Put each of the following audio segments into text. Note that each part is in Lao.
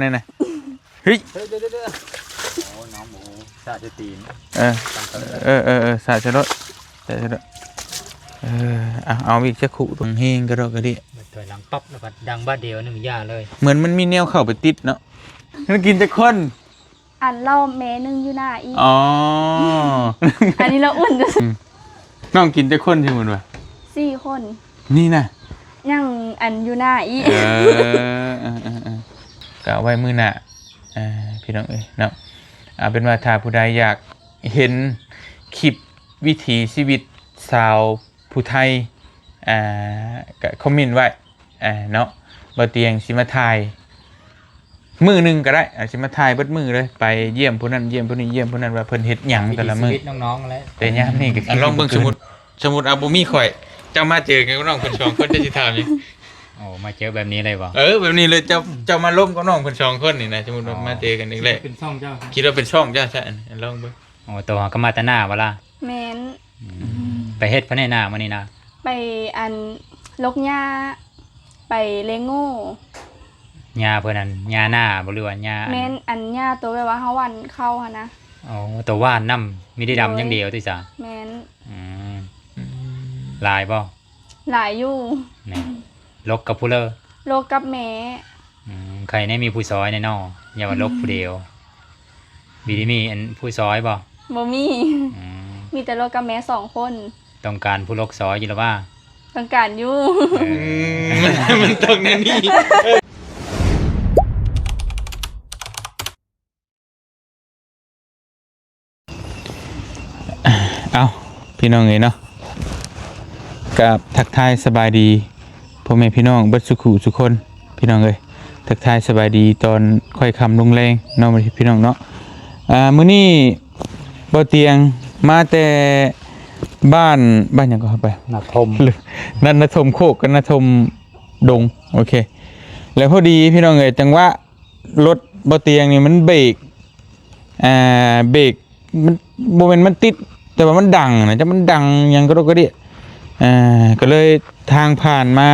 ນີ້ນະ. ເຮີ້ຍ ເຮີ້ຍ ດຽວໆ ໂອ້ ນ້ອງໝູ ສາດໃສ່ຕີນ ເອີ ເອີ ເອີ ເອີ ສາດໃສ່ລົດ ສາດໃສ່ລົດ. ເອີ ເອົາ ເອົາອີກຈັກຄູ່ ຕົງເຮງກະດອກກະເດຍ ຖອຍຫຼັງປັບ ແລ້ວກໍດັງບາດດຽວໜຶ່ງຢ່າເລີຍ ເໝືອນມັນມີແນວເຂົ້າໄປຕິດເນາະ. ມັນກິນຈັກຄົນ? ອັນລາວແມ່ໜຶ່ງຢູ່ໜ້າອີກ. ອໍ ອັນນີ້ລາວອຸ່ນ. ອືມ ນ້ອງກິນຈັກຄົນ ສົມມຸດວ່າ? ສີ່ຄົນ. ນີ້ນະ ຍັງອັນຢູ່ໜ້າອີກ. ເອີ ເອີ ເອີ ເອີ ກະເອົາໄວ້ມື້ໜ້າ ເອີ ພີ່ນ້ອງເອີຍເນາະ. ເອົາເປັນວ່າຖ້າຜູ້ໃດຢາກເຫັນຄລິບວິຖີຊີວິດສາວຜູ້ໄທ ອ່າ ກະຄອມເມັນໄວ້ ອ່າ ເນາະ. ບໍ່ຕຽງຊິມາຖ່າຍມື້ໜຶ່ງກະໄດ້ ອາດຊິມາຖ່າຍເບິດມື້ເລີຍ ໄປຢ້ຽມຜູ້ນັ້ນ ຢ້ຽມຜູ້ນີ້ ຢ້ຽມຜູ້ນັ້ນ ວ່າເພິ່ນເຮັດຫຍັງແຕ່ລະມື້ ຊີວິດນ້ອງໆແຫຼະ. ແຕ່ຍາມນີ້ກະຄື ລອງເບິ່ງ ສົມມຸດ ສົມມຸດ ເອົາ ບໍ່ມີຂ້ອຍ ເຈົ້າມາເຈີກັນກັບນ້ອງເພິ່ນສອງຄົນ ເຈົ້າຊິຖາມຫຍັງ? ໂອ້ ມາເຈີແບບນີ້ເລີຍບໍ່? ເອີ ແບບນີ້ເລີຍ ເຈົ້າ ເຈົ້າມາລົມກັບນ້ອງເພິ່ນສອງຄົນນີ້ນະ ສົມມຸດວ່າ ອໍ ມາເຈີກັນອີກແລ້ວ ຄິດວ່າເປັນຊ່ອງເຈົ້າ ຄິດວ່າເປັນຊ່ອງເຈົ້າຊະ ລອງເບິ່ງ. ໂອ້ ໂຕເຮົາກະມາແຕ່ໜ້າບໍ່ລະ? ແມ່ນ. ອືມ ໄປເຮັດພາຍໃນນາມື້ນີ້ນະ? ໄປອັນ ລົກຫຍ້າ ໄປເລງໂງ່. ຫຍ້າເພິ່ນນັ້ນ ຫຍ້ານາບໍ່ ຫຼືວ່າຫຍ້າອັນ ແມ່ນ ອັນຫຍ້າໂຕແບບວ່າເຮົາຫວ່ານເຂົ້າຫັ້ນນະ. ອໍ ໂຕຫວ່ານນຳ ມີແຕ່ດຳຢ່າງດຽວຕິສະ? ແມ່ນ. ອືມ ອືມ ຫຼາຍບໍ່? ຫຼາຍຢູ່. ແມ່ນ. ລົກກັບຜູ້ເລີ? ລົກກັບແມ່. ອືມ ໃຄແນ່ມີຜູ້ຊ່ອຍແນ່ເນາະ ຢ່າວ່າລົກຜູ້ດຽວ. ມີ ມີອັນຜູ້ຊ່ອຍບໍ່? ບໍ່ມີ. ອືມ ມີແຕ່ລົກກັບແມ່ສອງຄົນ. ຕ້ອງການຜູ້ລົກຊ່ອຍຢູ່ລະຫວາ? ຕ້ອງການຢູ່. ເອີ ອືມ ມັນຕ້ອງແນວນີ້. ເອົ້າ ພີ່ນ້ອງເອີຍເນາະ ກາບທັກທາຍສະບາຍດີພໍ່ແມ່ພີ່ນ້ອງເບິດສູ່ຄູ່ສູ່ຄົນ ພີ່ນ້ອງເອີຍ. ທັກທາຍສະບາຍດີຕອນຄ່ອຍຄ່ຳລົງແລງເນາະ ພີ່ນ້ອງເນາະ. ອ່າ ມື້ນີ້ບ່າວຕຽງມາແຕ່ບ້ານ ບ້ານຫຍັງກໍໄປ ນາທົມ ນັ້ນນາທົມໂຄກກັບນາທົມດົງ. ໂອເຄ ແລ້ວພໍດີ ພີ່ນ້ອງເອີຍ ຈັງຫວະລົດບ່າວຕຽງນີ້ມັນເບກ ອ່າ ເບກ ມັນບໍ່ແມ່ນມັນຕິດ ແຕ່ວ່າມັນດັງນະ ຈັກມັນດັງຫຍັງກະດົກກະເດຍ. ອ່າ ກະເລີຍທາງຜ່ານມາ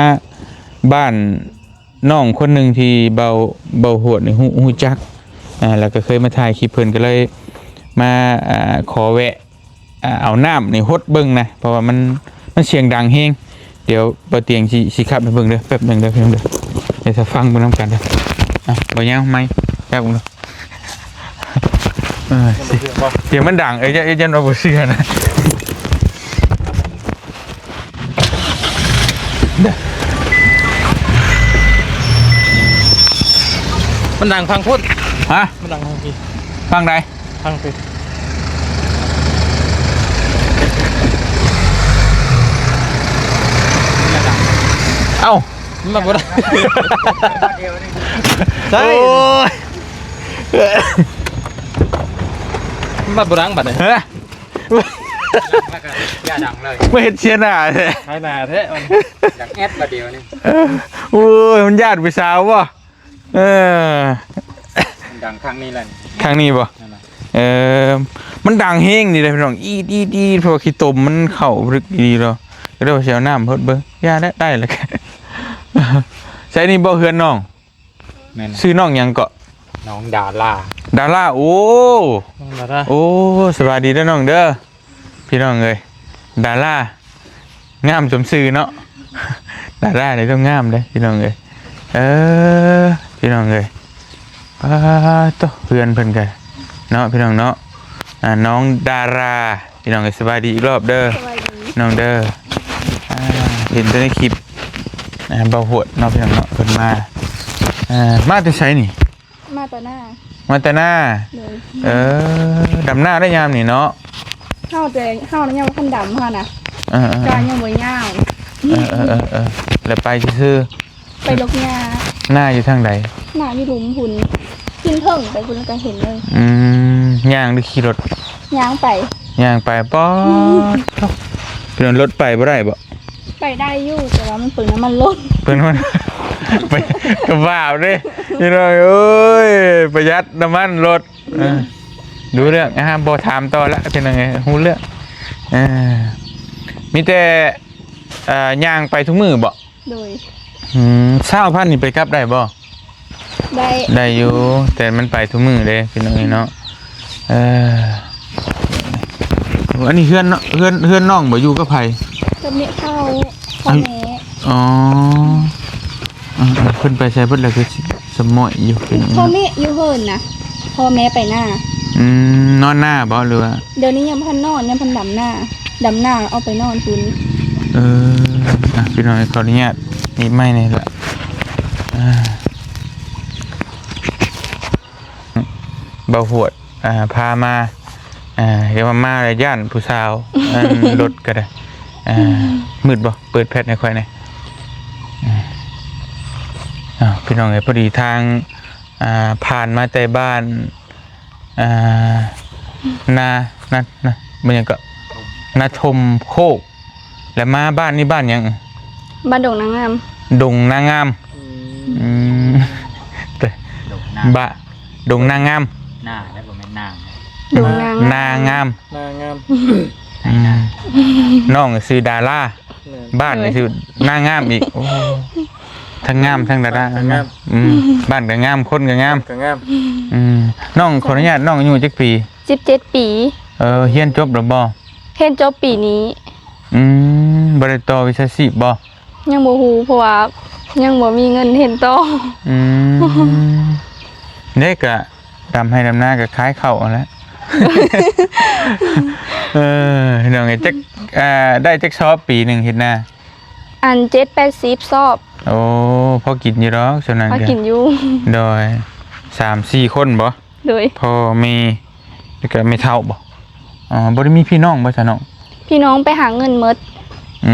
ບ້ານນ້ອງຄົນໜຶ່ງທີ່ເບົາ ເບົາຫວດນີ້ຮູ້ ຮູ້ຈັກ ອ່າ ແລ້ວກະເຄີຍມາຖ່າຍຄລິບເພິ່ນ ກະເລີຍມາ ອ່າ ຂໍແວະ ອ່າ ເອົານ້ຳນີ້ຫົດເບິ່ງນະ ເພາະວ່າມັນ ມັນສຽງດັງແຮງ. ດຽວບ່າວຕຽງຊິ ຊິຂັບໃຫ້ເບິ່ງເດີ ແປັບໜຶ່ງເດີພີ່ນ້ອງເດີ ດຽວຖ້າຟັງເບິ່ງນຳກັນເດີ. ອ່ະ ບໍ່ຍາວ ໄມ ຈັບເບິ່ງເດີ. ເອີ ສຽງມັນດັງ ເອີ ຢ້ານ ຢ້ານວ່າບໍ່ເຊື່ອນະ. ມັນດັງຟັງພຸ້ນ. ຮະ? ມັນດັງຟັງພີ້. ຟັງໃດ? ທາງຕິດ ເອົ້າ ມັນມາບໍ່ໄດ້ ໃຊ່ ໂອ້ຍ ມັນມາບໍ່ດັງບາດນີ້ ຮະ ມາເຮັດເສຍໜ້າແທ້ ຂາຍໜ້າແທ້ ມັນຢາກແອດບາດດຽວນີ້ ໂອ້ຍ ມັນຢ້ານຜູ້ສາວບໍ່? ເອີ ມັນດັງຄັ້ງນີ້ແຫຼະ ຄັ້ງນີ້ບໍ່? ເອີ ມັນດັງແຮງນີ້ເດ້ພີ່ນ້ອງ ອີດໆໆ ເພາະວ່າຂີ້ຕົມມັນເຂົ້າລຶກອີ່ຫຼີແລ້ວ ກະເລີຍວ່າຊິເອົານ້ຳຫົດເບິ່ງ ຢ່າແລ້ວ ໄດ້ແລ້ວ. ໃສນີ້ບໍ່ເຮືອນນ້ອງ? ແມ່ນ ຊື່ນ້ອງຫຍັງເກາະ? ນ້ອງດາລາ ດາລາ ໂອ້ ນ້ອງດາລາ ໂອ້ ສະບາຍດີເດີນ້ອງເດີ. ພີ່ນ້ອງເອີຍ ດາລາງາມສົມຊື່ເນາະ ດາລານີ້ຕ້ອງງາມເດ້ພີ່ນ້ອງເອີຍ. ເອີ ພີ່ນ້ອງເອີຍ ປາໂຕ ເຮືອນເພິ່ນກະເນາະ ພີ່ນ້ອງເນາະ. ອ່າ ນ້ອງດາລາ ພີ່ນ້ອງເອີຍ ສະບາຍດີອີກລອບເດີ ສະບາຍດີ ນ້ອງເດີ. ອ່າ ເຫັນແຕ່ໃນຄລິບ ອ່າ ເບົາຫວດເນາະ ພີ່ນ້ອງເນາະ ເພິ່ນມາ. ອ່າ ມາແຕ່ໃສນີ້? ມາແຕ່ນາ ມາແຕ່ນາ ໂດຍ ເອີ ດຳນາໄດ້ຍາມນີ້ເນາະ. ເຮົາແຕ່ ເຮົານະຍັງບໍ່ທັນດຳຫັ້ນນະ ເອີໆໆ ກາຍັງບໍ່ຍາວ ເອີໆໆ ແລ້ວໄປຊື່ໆ ໄປລົກຫຍ້າ. ນາຢູ່ທາງໃດ? ນາຢູ່ລຸ່ມພຸ້ນ ຂຶ້ນເທິງໄປພຸ້ນກະເຫັນເລີຍ. ອືມ ຍ່າງຫຼືຂີ່ລົດ? ຍ່າງໄປ ຍ່າງໄປ ປາໂຕ ເປັນລົດໄປບໍ່ໄດ້ບໍ່? ໄປໄດ້ຢູ່ ແຕ່ວ່າມັນເປືອງນ້ຳມັນລົດ ເປືອງນ້ຳມັນ ໄປ ກະບາບເດ້ ພີ່ນ້ອງເອີຍ ປະຢັດນ້ຳມັນລົດ. ເອີ ຮູ້ເລື່ອງ ອ່າ ບໍ່ຖາມຕໍ່ລະ ເປັນຫຍັງ ຮູ້ເລື່ອງ. ເອີ ມີແຕ່ ເອີ ຍ່າງໄປທຸກມື້ບໍ່? ໂດຍ ອືມ ຊາວພັນນີ້ໄປກັບໄດ້ບໍ່? ໄດ້ ໄດ້ຢູ່ ແຕ່ມັນໄປທຸກມື້ເດ້ພີ່ນ້ອງເອີຍເນາະ. ເອີ ອັນນີ້ເຮືອນເນາະ ເຮືອນ ເຮືອນນ້ອງບໍ່ ຢູ່ກັບໃຜ? ກັບແມ່ເຖົ້າ ພໍ່ແມ່. ອໍ ເອີໆ ເພິ່ນໄປໃສເບິດລະ ຄືສະໝ້ອຍຢູ່? ພໍ່ແມ່ຢູ່ເຮືອນນະ ພໍ່ແມ່ໄປນາ. ອືມ ນອນນາບໍ່ ຫຼືວ່າ? ດຽວນີ້ຍັງບໍ່ທັນນອນ ຍັງບໍ່ທັນດຳນາ ດຳນາອອກໄປນອນພຸ້ນ. ເອີ ອ່ະ ພີ່ນ້ອງ ຂໍອະນຸຍາດໜີບໄມ້ນີ້ລະ. ອ່າ ບ່າວຫວດ ອ່າ ພາມາ ອ່າ ເອີ້ນວ່າມາແລ້ວຢ້ານຜູ້ສາວ ອັນລົດກໍໄດ້. ອ່າ ມືດບໍ່? ເປີດແຟລດໃຫ້ຂ້ອຍແດ່. ອ່າ ອ້າວ ພີ່ນ້ອງເອີຍ ພໍດີທາງ ອ່າ ຜ່ານມາແຕ່ບ້ານ ອ່າ ນາ ນາ ນາ ແມ່ນຫຍັງເກາະ ນາຊົມໂຄກ ແລ້ວມາບ້ານນີ້ ບ້ານຫຍັງ? ບ້ານດົງນາງາມ. ດົງນາງາມ. ອືມ ອືມ ດົງນາ ບະ ດົງນາງາມ ນາ ແລ້ວບໍ່ແມ່ນນາງ ດົງນາງາມ ນາງາມ ນາງາມ. ອືມ ນ້ອງຊື່ດາລາ ແມ່ນ ບ້ານກໍຊື່ນາງາມອີກ. ໂອ້ ທັງງາມທັງດາລາ ບ້ານກໍງາມ. ອືມ ບ້ານກໍງາມ ຄົນກໍງາມ ກໍງາມ. ອືມ ນ້ອງຂໍອະນຸຍາດ ນ້ອງອາຍຸຈັກປີ? ສິບເຈັດປີ. ເອີ ຮຽນຈົບແລ້ວບໍ່? ຮຽນຈົບປີນີ້. ອືມ ບໍ່ໄດ້ຕໍ່ວິຊາຊີບບໍ່? ຍັງບໍ່ຮູ້ ເພາະວ່າຍັງບໍ່ມີເງິນຮຽນຕໍ່. ອືມ ເດ້ ກະດຳໄຮ່ດຳນາ ກະຂາຍເຂົ້າຫັ້ນແຫຼະ. ເອີ ພີ່ນ້ອງເອີຍ ຈັກ ອ່າ ໄດ້ຈັກຊອບປີໜຶ່ງເຮັດນາ? ອັນ ເຈັດແປດສິບຊອບ. ໂອ້ ພໍກິນຢູ່ດອກສ່ຳນັ້ນ ພໍກິນຢູ່. ໂດຍ ສາມສີ່ຄົນບໍ່? ໂດຍ ພໍ່ແມ່ ແລ້ວກໍແມ່ເຖົ້າບໍ່? ອໍ ບໍ່ໄດ້ມີພີ່ນ້ອງບໍ່ຊະນ້ອງ? ພີ່ນ້ອງໄປຫາເງິນໝົດ. ອື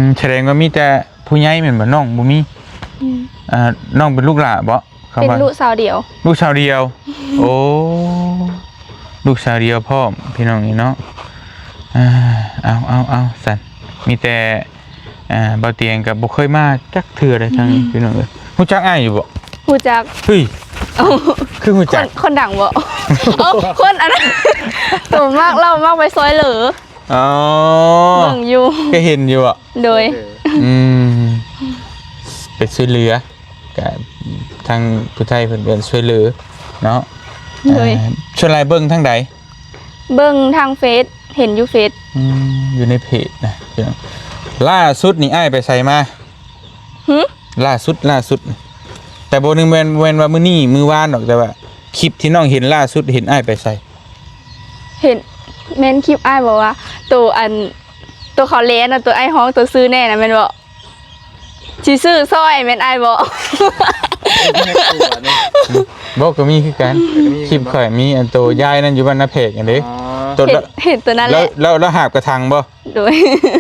ມ ສະແດງວ່າມີແຕ່ຜູ້ໃຫຍ່ແມ່ນບໍ່? ນ້ອງບໍ່ມີ. ອືມ ອ່າ ນ້ອງເປັນລູກຫຼ້າບໍ່? ເປັນລູກສາວດຽວ. ລູກສາວດຽວ. ໂອ້ ລູກສາວດຽວພ້ອມ ພີ່ນ້ອງນີ້ເນາະ. ອ່າ ເອົາ ເອົາ ເອົາ ຊັ້ນ ມີແຕ່ ອ່າ ບ່າວຕຽງກໍບໍ່ເຄີຍມາຈັກເທື່ອເດ້ທາງນີ້ ອືມ ພີ່ນ້ອງເອີຍ. ຮູ້ຈັກອ້າຍຢູ່ບໍ່? ຮູ້ຈັກ. ເຮີ້ຍ ເອົ້າ ຄືຮູ້ຈັກ? ຄົນ ຄົນດັງບໍ່? ເອົ້າ ຄົນອັນນັ້ນ ໂຕມັກ ລາວມັກໄປຊ່ອຍເຫຼືອ. ອໍ ເບິ່ງຢູ່ ກໍເຫັນຢູ່ບໍ? ໂດຍ. ອືມ ໄປຊ່ວຍເຫຼືອ ກະທາງຜູ້ໄທເພິ່ນເອີ້ນຊ່ວຍເຫຼືອເນາະ. ໂດຍ. ອ່າ ສ່ວນຫຼາຍເບິ່ງທາງໃດ? ເບິ່ງທາງເຟສ ເຫັນຢູ່ເຟສ. ອືມ ຢູ່ໃນເພຈນະ. ລ່າສຸດນີ້ອ້າຍໄປໃສມາ? ຫື? ລ່າສຸດ ລ່າສຸດ ແຕ່ບໍ່ແມ່ນ ແມ່ນວ່າມື້ນີ້ມື້ວານດອກ ແຕ່ວ່າຄລິບທີ່ນ້ອງເຫັນລ່າສຸດ ເຫັນອ້າຍໄປໃສ? ເຫັນ ແມ່ນຄລິບອ້າຍບອກວ່າ ໂຕອັນ ໂຕເຂົາແລ່ນນະ ໂຕອ້າຍຮ້ອງ ໂຕຊື້ແດ່ນະ ແມ່ນບໍ່? ຊິຊື້ຊ່ອຍ ແມ່ນອ້າຍບໍ່? ບໍ່ ກໍມີຄືກັນ. ເອີ ກໍມີຄືກັນ. ຄລິບຂ້ອຍມີອັນໂຕຍາຍນັ້ນຢູ່ບ້ານນາແພກຫັ້ນເດ້. ອໍ ໂຕ ເຫັນ ເຫັນໂຕນັ້ນແຫຼະ. ແລ້ວ ແລ້ວ ແລ້ວຫາບກະຖັງບໍ່? ໂດຍ.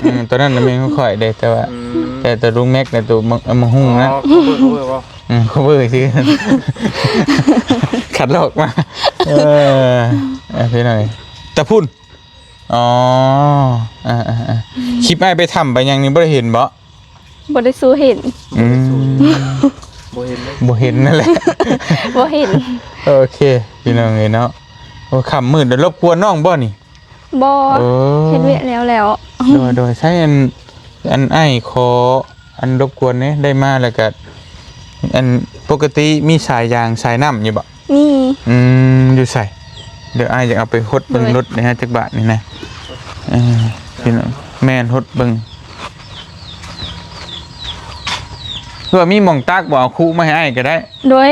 ອືມ ຕອນນັ້ນນະແມ່ນຂອງຂ້ອຍເດ້ ແຕ່ວ່າ ອືມ ແຕ່ ແຕ່ລຸງແມັກນະ ໂຕ ເອົາມາຫຸ່ງນະ. ອໍ ເຂົາເບິ່ງ ເຂົາເບິ່ງບໍ່? ອືມ ເຂົາເບິ່ງຊື່ ຄັດລອກມາ. ເອີ ເອີ ພີ່ນ້ອງ ຕາພຸ້ນ. ອໍ ເອີໆ ຄລິບອ້າຍໄປຖ້ຳໄປຫຍັງນີ້ບໍ່ໄດ້ເຫັນບໍ? ບໍ່ໄດ້ສູ້ເຫັນ. ອືມ ບໍ່ເຫັນເລີຍ ບໍ່ເຫັນນັ້ນແຫຼະ ບໍ່ເຫັນ. ໂອເຄ ພີ່ນ້ອງເອີຍເນາະ. ໂອ້ ຄ່ຳມືດ ລົບກວນນ້ອງບໍ່ນີ້? ບໍ່ ໂອ້ ເຮັດວຽກແລ້ວແລ້ວ. ໂດຍ ໂດຍ ໃຊ້ອັນ ອັນອ້າຍຂໍ ອັນລົບກວນເດ້ ໄດ້ມາແລ້ວກະ ອັນປົກກະຕິມີສາຍຢາງສາຍນ້ຳຢູ່ບໍ່? ມີ. ອືມ ຢູ່ໃສ? ດຽວອ້າຍຢາກເອົາໄປຫົດເບິ່ງ ໂດຍ ລົດນີ້ຮະ ຈັກບາດນີ້ນະ. ເອີ ພີ່ນ້ອງ ແມ່ນ ຫົດເບິ່ງ. ເພື່ອມີໝ່ອງຕັກບໍ່? ເອົາຄຸມາໃຫ້ອ້າຍກໍໄດ້. ໂດຍ.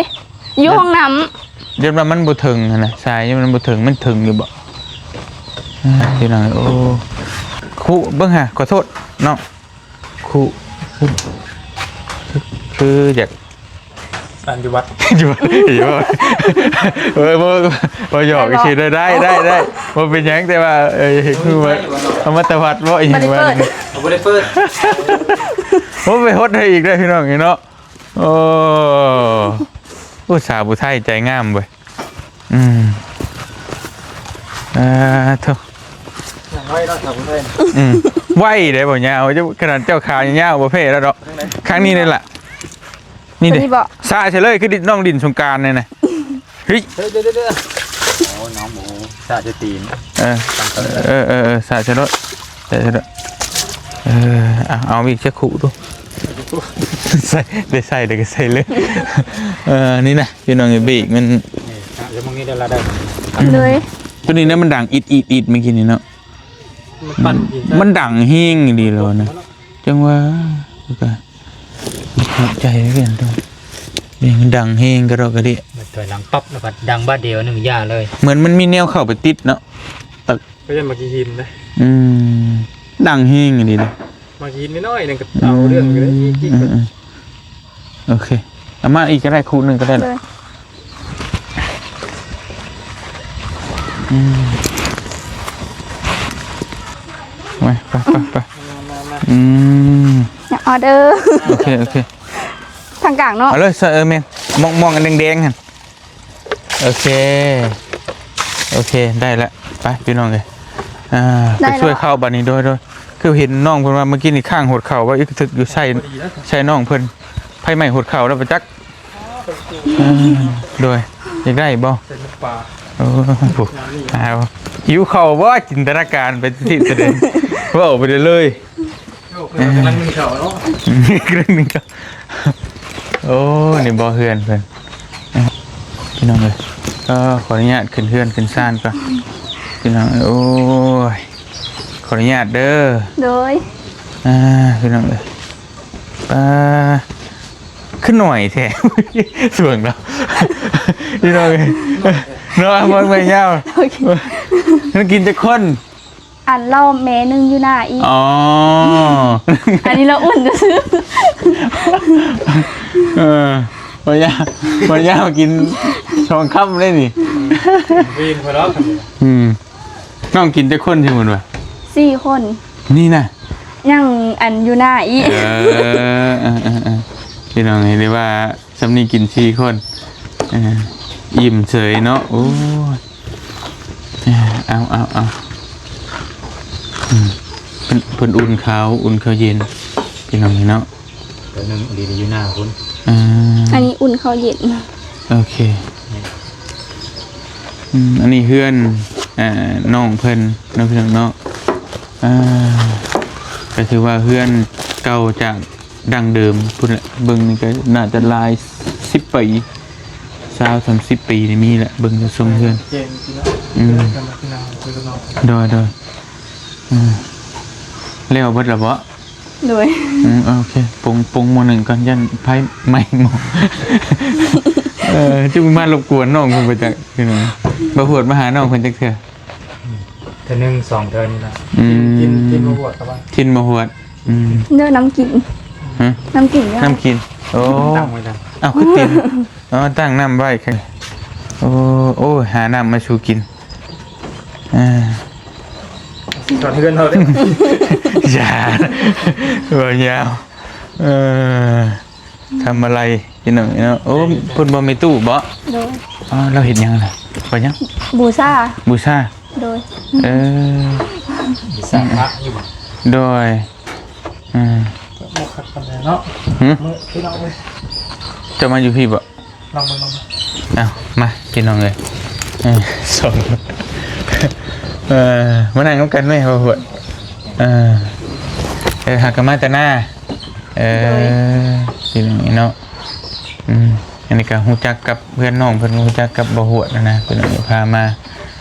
ຢູ່ຫ້ອງນ້ຳ ຢ້ານວ່າມັນບໍ່ເຖິງຫັ້ນນະ ສາຍມັນບໍ່ເຖິງ. ມັນເຖິງຢູ່ບໍ່? ອ່າ ພີ່ນ້ອງ ໂອ້ ຄຸເບິ່ງຫາ ຂໍໂທດເນາະ ຄຸ ຄື ຄືຢາກ ອັນຢູ່ວັດ ຢູ່ວັດ ຢູ່ວັດ. ເອີ ບໍ່ ບໍ່ ບໍ່ຫຍອກ ໄດ້ບໍ່? ຊິໄດ້ ໄດ້ ໄດ້ ໄດ້ ບໍ່ເປັນຫຍັງ ແຕ່ວ່າ ເອີ ຄືວ່າ ເອົາມາແຕ່ວັດບໍ່ ອີຫຍັງວ່າ ບໍ່ໄດ້ເປີດ ບໍ່ໄດ້ເປີດ. ໂອ້ ໄປຫົດໃຫ້ອີກເດີ ພີ່ນ້ອງເນາະ. ໂອ້ ໂອ້ ສາວຜູ້ໄທໃຈງາມເວີຍ. ອືມ ເອີ ໂທ້ ໄວເນາະ ສາວຜູ້ໄທ. ອືມ ໄວເດ້ ບໍ່ຍາວ ຂະໜາດເຈົ້າຂາຍາວບໍ່ແພ້ລາວດອກ. ທາງໃດ? ຂ້າງນີ້ນີ້ລະ ນີ້ເດ້ ສາດໃສ່ເລີຍ ຄືນ້ອງຫຼິ້ນສົງການນີ້ນະ. ເຮີ້ຍ ເດີໆ ໂອ້ ນ້ອງໝູ ສາດໃສ່ຕີນ. ເອີ ເອີໆ ສາດໃສ່ໂລດ ໃສ່ໂລດ. ເອີ ເອົາ ເອົາອີກຈັກຄຸດູ. ໃສ່ ໄດ້ໃສ່ແລ້ວກໍໃສ່ເລີຍ. ເອີ ນີ້ນະ ພີ່ນ້ອງເອີຍ ເບຣກມັນ ນີ້ ແລ້ວມັນນີ້ໄດ້ລະໄດ້ ໂດຍ ຕົວນີ້ນະ ມັນດັງອິດໆໆ ເມື່ອກີ້ນີ້ເນາະ ມັນປັ່ນ ມັນດັງແຮງອີ່ຫຼີແລ້ວນະ ຈັງຫວະ ກໍເຂົ້າໃຈຄືກັນ ເພງມັນດັງແຮງກະດອກກະເດະ ຖອຍຫຼັງປັບ ແລ້ວກໍດັງບາດດຽວໜຶ່ງຢ່າເລີຍ ເໝືອນມັນມີແນວເຂົ້າໄປຕິດເນາະ ຕັກ ກໍຍັງມາຂີ້ຫີນນະ ອືມ ດັງແຮງອີ່ຫຼີເດະ ມາຂີ້ຫີນນ້ອຍໆ ນັ້ນກໍເອົາເລື່ອງຢູ່ເດ້ ອືມ ໂອເຄ ເອົາມາອີກກໍໄດ້ ຄູ່ໜຶ່ງກໍໄດ້ລະ ໂດຍ ອືມ ໄປ ໄປ ໄປ ໄປ ມາ ມາ ມາ ອືມ ຢາກອອເດີ ໂອເຄ ໂອເຄ ທາງກາງເນາະ ເອົາເລີຍ ເອີ ແມ່ນ ມອງໆ ອັນແດງໆ ຫັ້ນ ໂອເຄ ໂອເຄ ໄດ້ລະ ໄປ ພີ່ນ້ອງເອີຍ ອ່າ ໄປຊ່ວຍເຂົາບາດນີ້ ໂດຍ ໂດຍ ຄືເຫັນນ້ອງເພິ່ນວ່າ ເມື່ອກີ້ນີ້ຄ້າງຫົດເຂົ້າວ່າ ອຶກກະທຶກຢູ່ ໃສ່ ໃສ່ນ້ອງເພິ່ນ ໄຟໄໝ້ຫົດເຂົ້າແລ້ວປະຈັກ ອ່າ ໂດຍ ຢາກໄດ້ບໍ່? ເປັນປາ ໂອ້ ຜູ້ ງາມນີ້ ອ້າວ ຫິວເຂົ້າບໍ່? ຈິນຕະນາການໄປທີ່ສະເດັດ ເວົ້າໄປເລີຍ ໂອ້ ເພິ່ນກຳລັງໜຶ້ງເຂົ້າເນາະ ກຳລັງໜຶ້ງເຂົ້າ ໂອ້ ນີ້ບໍ່ເຮືອນເພິ່ນ ພີ່ນ້ອງເອີຍ ກໍຂໍອະນຸຍາດຂຶ້ນເຮືອນຂຶ້ນຊານກ່ອນ ພີ່ນ້ອງເອີຍ ໂອ້ຍ ຂໍອະນຸຍາດເດີ ໂດຍ ອ່າ ພີ່ນ້ອງເອີຍ ປາ ຄືໜ້ອຍແທ້ ຊ່ວງເນາະ ພີ່ນ້ອງເອີຍ ເນາະ ເບິ່ງໄປຍາວ ໂອເຄ ມັນກິນຈັກຄົນ? ອັນລອບແມ່ໜຶ່ງຢູ່ໜ້າອີກ ອໍ ອັນນີ້ລາວອຸ່ນຊື່ ເອີ ບໍ່ຍາກ ບໍ່ຍາກກິນສອງຄຳເລີຍນີ້ ວິນພໍດອກ ອືມ ນ້ອງກິນຈັກຄົນ ສົມມຸດວ່າ ສີ່ຄົນ ນີ້ນະ ຍັງອັນຢູ່ໜ້າອີກ ເອີ ເອີ ເອີ ເອີ ພີ່ນ້ອງເອີຍ ເລີຍວ່າ ຊ່ຳນີ້ກິນສີ່ຄົນ ເອີ ອີ່ມເສີຍເນາະ ໂອ້ຍ ເອີ ເອົາ ເອົາ ເອົາ ອືມ ເພິ່ນ ເພິ່ນອຸ່ນເຂົ້າ ອຸ່ນເຂົ້າເຢັນ ພີ່ນ້ອງເນາະ ຕົວໜຶ່ງຢູ່ໜ້າພຸ້ນ ເອີ ອັນນີ້ອຸ່ນເຂົ້າເຢັນ ໂອເຄ ອືມ ອັນນີ້ເຮືອນ ເອີ ນ້ອງເພິ່ນເນາະ ພີ່ນ້ອງເນາະ ເອີ ກໍຖືວ່າເຮືອນເກົ່າຈາກ ດັ້ງເດີມພຸ້ນແຫຼະ ເບິ່ງນີ້ກໍໜ້າຈະຫຼາຍສິບປີ ຊາວສາມສິບປີນີ້ມີແຫຼະ ເບິ່ງຈາກຊົງເຮືອນ ອືມ ໂດຍ ໂດຍ ອືມ ແລ້ວເບິດແລ້ວບໍ່? ໂດຍ ອືມ ໂອເຄ ປົງ ປົງໝໍ້ໜຶ່ງກ່ອນ ຢ້ານໄຟໄໝ້ໝໍ້ ເອີ ຈະມາລົບກວນນ້ອງເພິ່ນໄປຈັກ ພີ່ນ້ອງ ບໍ່ຫວດມາຫານ້ອງເພິ່ນຈັກເທື່ອ ເທື່ອໜຶ່ງສອງເທື່ອນີ້ລະ ອືມ ກິນ ກິນບໍ່ຫວດ ກິນບໍ່ຫວດ ອືມ ເດີ ນ້ຳກິນ ຮະ ນ້ຳກິນ ນ້ຳກິນ ໂອ້ ຕັ້ງໄວ້ນຳ ເອົ້າ ຄືຕີນ ອໍ ຕັ້ງນ້ຳໄວ້ ໂອ້ ໂອ້ຍ ຫານ້ຳມາສູ່ກິນ ອ່າ ຊິຖອນເຮືອນເຮົາເດ້ ຢ່າ ເວົ້າຍາວ ເອີ ທຳອະໄລ ພີ່ນ້ອງເນາະ ໂອ້ ເພິ່ນບໍ່ມີຕູ້ບໍ? ໂດຍ ອໍ ລາວເຮັດຫຍັງນະ? ບໍ່ຫຍັງ ບູຊາ ບູຊາ ໂດຍ ເອີ ມີສ້າງພະຢູ່ບໍ່? ໂດຍ ອືມ ບໍ່ຄັກປານໃດເນາະ ຫື? ມື້ພີ່ນ້ອງເອີຍ ເຈົ້າມາຢູ່ພີ້ບໍ່? ລອງເບິ່ງ ລອງເບິ່ງ ເອົ້າ ມາ ພີ່ນ້ອງເອີຍ ເອີ ສອງ ເອີ ມານັ່ງນຳກັນແມ່ ເວົ້າຫົວ ເອີ ເອີ ຫາກະມາແຕ່ນາ ເອີ ໂດຍ ພີ່ນ້ອງເນາະ ອືມ ອັນນີ້ກະຮູ້ຈັກກັບເພື່ອນນ້ອງເພິ່ນ ຮູ້ຈັກກັບບໍ່ຫວດນະ ເພິ່ນເອົາພາມາ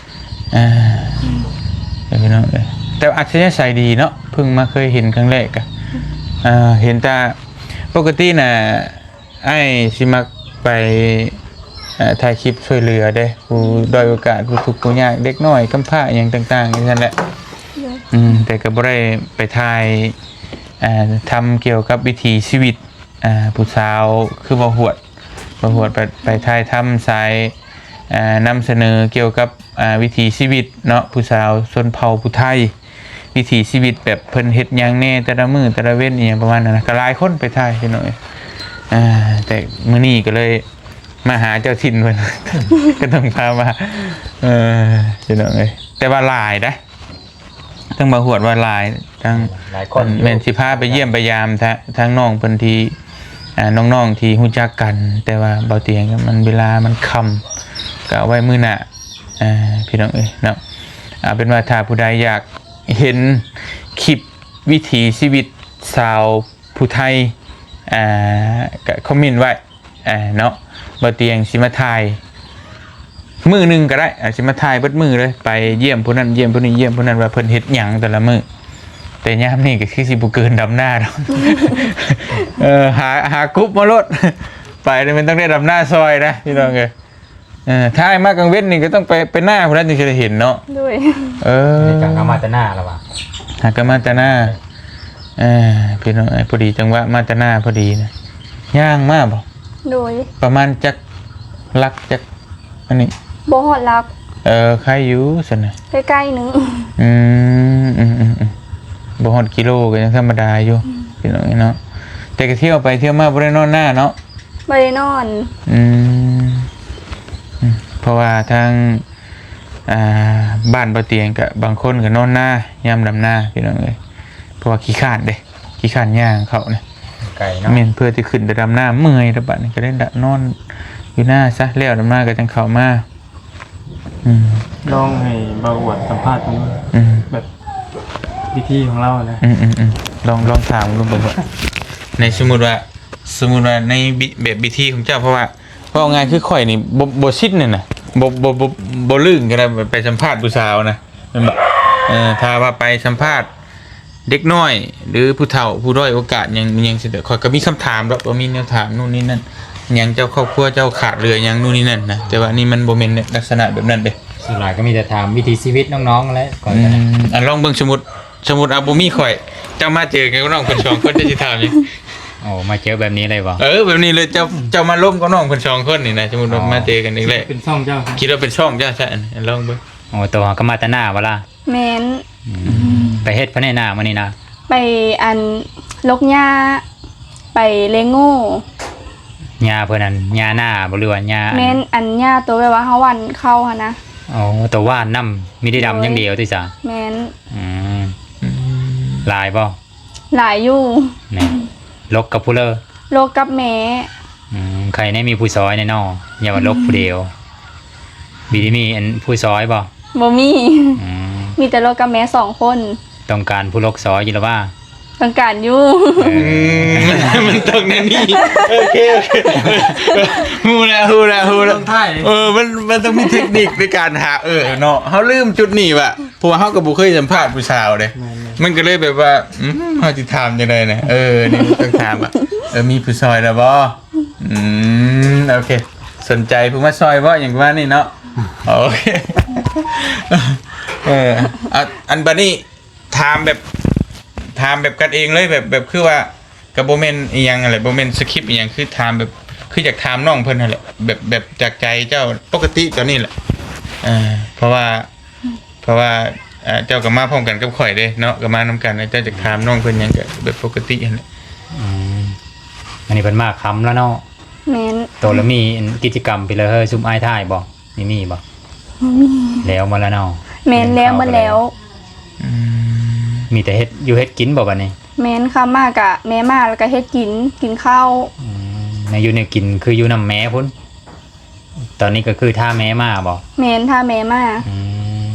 ອ່າ ເອີ ພີ່ນ້ອງເອີຍ ແຕ່ວ່າອັດສະຍະໄສດີເນາະ ເພິ່ງມາເຄີຍເຫັນຄັ້ງແລກກະ ອ່າ ເຫັນແຕ່ ປົກກະຕິນະ ອ້າຍຊິມັກໄປ ເອີ ຖ່າຍຄລິບຊ່ວຍເຫຼືອເດ້ ຜູ້ດ້ອຍໂອກາດ ຜູ້ທຸກຜູ້ຍາກ ເດັກນ້ອຍກຳພ້າ ອີ່ຫຍັງຕ່າງໆ ຈັ່ງຊັ້ນແຫຼະ ໂດຍ ອືມ ແຕ່ກໍບໍ່ໄດ້ໄປຖ່າຍ ອ່າ ທຳກ່ຽວກັບວິຖີຊີວິດ ອ່າ ຜູ້ສາວຄືບໍ່ຫວດ ບໍ່ຫວດໄປ ໄປຖ່າຍທຳສາຍ ອ່າ ນຳສະເໜີກ່ຽວກັບ ອ່າ ວິຖີຊີວິດເນາະ ຜູ້ສາວຊົນເຜົ່າຜູ້ໄທ ວິຖີຊີວິດແບບເພິ່ນເຮັດຫຍັງແດ່ແຕ່ລະມື້ແຕ່ລະເວັນ ອີ່ຫຍັງປະມານນັ້ນນະ ກໍຫຼາຍຄົນໄປຖ່າຍພີ່ນ້ອງເອີຍ ອ່າ ແຕ່ມື້ນີ້ກໍເລີຍມາຫາເຈົ້າຖິ່ນເພິ່ນ ກໍຕ້ອງພາມາ ເອີ ພີ່ນ້ອງເອີຍ ແຕ່ວ່າຫຼາຍນະ ທັງບ່າວຫວດວ່າຫຼາຍ ທັງຫຼາຍຄົນ ແມ່ນຊິພາໄປຢ້ຽມໄປຢາມທາງ ທາງນ້ອງເພິ່ນທີ່ ອ່າ ນ້ອງໆທີ່ຮູ້ຈັກກັນ ແຕ່ວ່າບ່າວຕຽງມັນເວລາມັນຄ່ຳ ກໍເອົາໄວ້ມື້ໜ້າ ອ່າ ພີ່ນ້ອງເອີຍເນາະ ເອົາເປັນວ່າຖ້າຜູ້ໃດຢາກເຫັນຄລິບວິຖີຊີວິດຊາວ ຜູ້ໄທ ອ່າ ກະຄອມເມັນໄວ້ ອ່າ ເນາະ ບໍ່ຕຽງຊິມາຖ່າຍມື້ໜຶ່ງກໍໄດ້ ອາດຊິມາຖ່າຍເບິດມື້ເລີຍ ໄປຢ້ຽມຜູ້ນັ້ນຢ້ຽມຜູ້ນີ້ ຢ້ຽມຜູ້ນັ້ນວ່າເພິ່ນເຮັດຫຍັງແຕ່ລະມື້ ແຕ່ຍາມນີ້ກໍຄືຊິບໍ່ເກີນດຳນາດອກ ເອີ ຫາ ຫາກຸບມາໂລດ ໄປນີ້ແມ່ນຕ້ອງໄດ້ດຳນາຊ່ອຍນະ ພີ່ນ້ອງເອີຍ. ເອີ ຖ້າອ້າຍມາກາງເວັນນີ້ກໍຕ້ອງໄປ ໄປນາພຸ້ນແຫຼະ ຈຶ່ງຊິໄດ້ເຫັນເນາະ. ໂດຍ ເອີ ນີ້ກະມາແຕ່ນາລະວ່າ ຫາກະມາແຕ່ນາ ເອີ ພີ່ນ້ອງເອີຍ ພໍດີຈັງຫວະມາແຕ່ນາພໍດີນະ. ຍ່າງມາບໍ່? ໂດຍ ປະມານຈັກຫຼັກ ຈັກອັນນີ້? ບໍ່ຮອດຫຼັກ. ເອີ ໄຄຢູ່ຊັ້ນນະ ໃກ້ໆໜຶ່ງ. ອືມ ອືມໆໆ ບໍ່ຮອດກິໂລກໍຍັງທຳມະດາຢູ່ ອືມ ພີ່ນ້ອງເອີຍເນາະ. ແຕ່ກໍທ່ຽວໄປທ່ຽວມາ ບໍ່ໄດ້ນອນນາເນາະ? ບໍ່ໄດ້ນອນ. ອືມ ອືມ ເພາະວ່າທາງ ອ່າ ບ້ານບໍ່ຕຽງກະບາງຄົນກໍນອນນາຍາມດຳນາ ພີ່ນ້ອງເອີຍ ເພາະວ່າຂີ້ຄ້ານເດ້ ຂີ້ຄ້ານຍ່າງເຂົ້ານະ ໄກເນາະ. ແມ່ນ ເພື່ອຊິຂຶ້ນໄປດຳນາ ເມື່ອຍແລ້ວ ບາດນີ້ກໍໄດ້ນອນຢູ່ນາຊະ ແລ້ວດຳນາກໍຈັ່ງເຂົ້າມາ. ອືມ ລອງໃຫ້ບ່າວອວນສຳພາດເບິ່ງ ອືມ ແບບວິທີຂອງລາວນະ. ອືມໆໆ ລອງ ລອງຖາມເບິ່ງວ່າ ໃນສົມມຸດວ່າ ສົມມຸດວ່າໃນບິ ແບບວິທີຂອງເຈົ້າ ເພາະວ່າ ເວົ້າງ່າຍຄືຂ້ອຍນີ້ ບໍ່ ບໍ່ຊິດນີ້ນະ ບໍ່ ບໍ່ ບໍ່ ບໍ່ລື່ນຂະໜາດໄປສຳພາດຜູ້ສາວນະ ແມ່ນບໍ່? ເອີ ຖ້າວ່າໄປສຳພາດເດັກນ້ອຍ ຫຼື ຜູ້ເຖົ້າຜູ້ດ້ອຍໂອກາດຫຍັງ ຫຍັງຊີ້ ຂ້ອຍກໍມີຄຳຖາມດອກ ກໍມີແນວຖາມໂນ່ນນີ້ນັ້ນ ຫຍັງເຈົ້າ ຄອບຄົວເຈົ້າຂາດເຫຼືອຫຍັງໂນ່ນນີ້ນັ້ນນະ ແຕ່ວ່ານີ້ມັນບໍ່ແມ່ນລັກສະນະແບບນັ້ນເດ້. ສ່ວນຫຼາຍກໍມີແຕ່ຖາມວິຖີຊີວິດນ້ອງໆແຫຼະ ຂ້ອຍກໍ ອືມ ອັນ ລອງເບິ່ງ ສົມມຸດ ສົມມຸດ ເອົາ ບໍ່ມີຂ້ອຍ ເຈົ້າມາເຈີກັນກັບນ້ອງເພິ່ນສອງຄົນ ເຈົ້າຊິຖາມຫຍັງ? ໂອ້ ມາເຈີແບບນີ້ເລີຍບໍ່? ເອີ ແບບນີ້ເລີຍ ເຈົ້າ ເຈົ້າມາລົມກັບນ້ອງເພິ່ນສອງຄົນນີ້ນະ ສົມມຸດວ່າ ອໍ ມາເຈີກັນອີກແລ້ວ ຄິດເປັນຊ່ອງເຈົ້າ ຄິດວ່າເປັນຊ່ອງເຈົ້າຊະ ອັນ ອັນ ລອງເບິ່ງ. ໂອ້ ໂຕເຮົາກໍມາແຕ່ນາບໍ່ລະ? ແມ່ນ. ອືມ ອືມ ໄປເຮັດພາຍໃນນາມື້ນີ້ນະ? ໄປ ອັນ ລົກຫຍ້າ ໄປເລງໂງ່. ຫຍ້າເພິ່ນນັ້ນ ຫຍ້ານາບໍ່ ຫຼືວ່າຫຍ້າ ແມ່ນ ອັນ ຫຍ້າໂຕແບບວ່າເຮົາຫວ່ານເຂົ້າຫັ້ນນະ. ອໍ ໂຕຫວ່ານນຳ ມີແຕ່ດຳຢ່າງດຽວຕິສະ? ແມ່ນ. ອືມ ອືມ ຫຼາຍບໍ່? ຫຼາຍຢູ່. ແມ່ນ ລົກກັບຜູ້ເລີ? ລົກກັບແມ່. ອືມ ໃຄແນ່ມີຜູ້ຊ່ອຍແນ່ເນາະ ຢ່າວ່າລົກຜູ້ດຽວ. ອືມ ມີ ມີ ອັນ ຜູ້ຊ່ອຍບໍ່? ບໍ່ມີ. ອືມ ມີແຕ່ລົກກັບແມ່ສອງຄົນ. ຕ້ອງການຜູ້ລົກຊ່ອຍຢູ່ລະວ່າ? ຕ້ອງການຢູ່. ເອີ ອືມ ມັນ ມັນຕ້ອງແນວນີ້. ໂອເຄ ໂອເຄ ຮູ້ແລ້ວ ຮູ້ແລ້ວ ຮູ້ແລ້ວ. ຕ້ອງຖ່າຍ ເອີ ມັນ ມັນຕ້ອງມີເທັກນິກໃນການຫາ ເອີ ເນາະ ເຮົາລືມຈຸດນີ້ວ່າ ເພາະວ່າເຮົາກໍບໍ່ເຄີຍສຳພາດຜູ້ສາວເດ້. ແມ່ນໆ ມັນກໍເລີຍແບບວ່າ ອືມ ເຮົາຊິຖາມຈັ່ງໃດນະ? ເອີ ນີ້ຕ້ອງຖາມວ່າ ເອີ ມີຜູ້ຊ່ອຍແລ້ວບໍ່? ອືມ ໂອເຄ ສົນໃຈຜູ້ມາຊ່ອຍບໍ່ ຫຍັງປະມານນີ້ເນາະ. ໂອເຄ ເອີ ອັນ ອັນ ບັດນີ້ ຖາມແບບ ຖາມແບບກັນເອງເລີຍ ແບບ ແບບຄືວ່າ ກໍບໍ່ແມ່ນອີ່ຫຍັງຫັ້ນແຫຼະ ບໍ່ແມ່ນສະຄຣິບອີ່ຫຍັງ ຄືຖາມແບບ ຄືຢາກຖາມນ້ອງເພິ່ນຫັ້ນແຫຼະ ແບບ ແບບຈາກໃຈເຈົ້າປົກກະຕິຕອນນີ້ແຫຼະ. ເອີ ເພາະວ່າ ເພາະວ່າ ເອີ ເຈົ້າກໍມາພ້ອມກັນກັບຂ້ອຍເດ້ເນາະ ກໍມານຳກັນ ເຈົ້າຢາກຖາມນ້ອງເພິ່ນຫຍັງກໍແບບປົກກະຕິຫັ້ນແຫຼະ. ອືມ ອັນນີ້ເພິ່ນມາຄ່ຳແລ້ວເນາະ. ແມ່ນ. ໂຕລະມີ ອັນ ກິດຈະກຳໄປເລີຍ ຊຸມອ້າຍຖ່າຍບໍ່? ມີ ມີບໍ່? ບໍ່ມີ. ແລ້ວໝົດແລ້ວເນາະ? ແມ່ນ ແລ້ວໝົດແລ້ວ. ອືມ ມີແຕ່ເຮັດຢູ່ເຮັດກິນບໍ່ບັດນີ້? ແມ່ນ ຄ່ຳມາກະແມ່ມາແລ້ວກະເຮັດກິນ ກິນເຂົ້າ. ອືມ ແນວຢູ່ແນວກິນຄືຢູ່ນຳແມ່ພຸ້ນ ຕອນນີ້ກໍຄືຖ້າແມ່ມາບໍ່? ແມ່ນ ຖ້າແມ່ມາ. ອືມ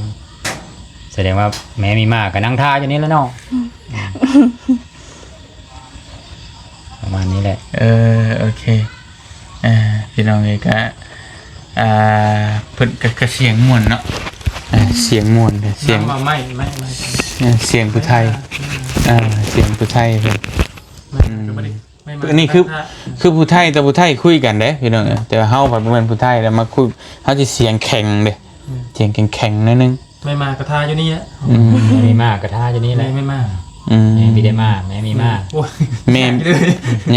ສະແດງວ່າແມ່ມີມາກໍນັ່ງຖ້າຢູ່ນີ້ແຫຼະເນາະ. ອືມ ປະມານນີ້ແຫຼະ. ເອີ ໂອເຄ ອ່າ ພີ່ນ້ອງເອີຍ ກະ ອ່າ ເພິ່ນກະ ກະສຽງມ່ວນເນາະ. ອ່າ ສຽງມ່ວນ ສຽງ ເອົາໄມ້ ໄມ້ ໄມ້ ເອີ ສຽງຜູ້ໄທ. ອ່າ ອ່າ ສຽງຜູ້ໄທເພິ່ນ. ໄມ້ ອືມ ກໍບໍ່ໄດ້ ໄມ້ ອັນນີ້ຄື ຄືຜູ້ໄທຕໍ່ຜູ້ໄທຄຸຍກັນເດ້ພີ່ນ້ອງເອີຍ ແຕ່ວ່າເຮົາພັດບໍ່ແມ່ນຜູ້ໄທ ແລ້ວມາຄຸຍ ເຮົາຊິສຽງແຂງເດ້. ອືມ ສຽງແຂງໆໜ້ອຍໜຶ່ງ. ແມ່ມາກະທາຢູ່ນີ້ແຫຼະ. ອືມ ແມ່ມາກະທາຢູ່ນີ້ແຫຼະ ແມ່ມາ. ອືມ ແມ່ມີໄດ້ມາ ແມ່ມີມາ. ໂອ້ຍ ແມ່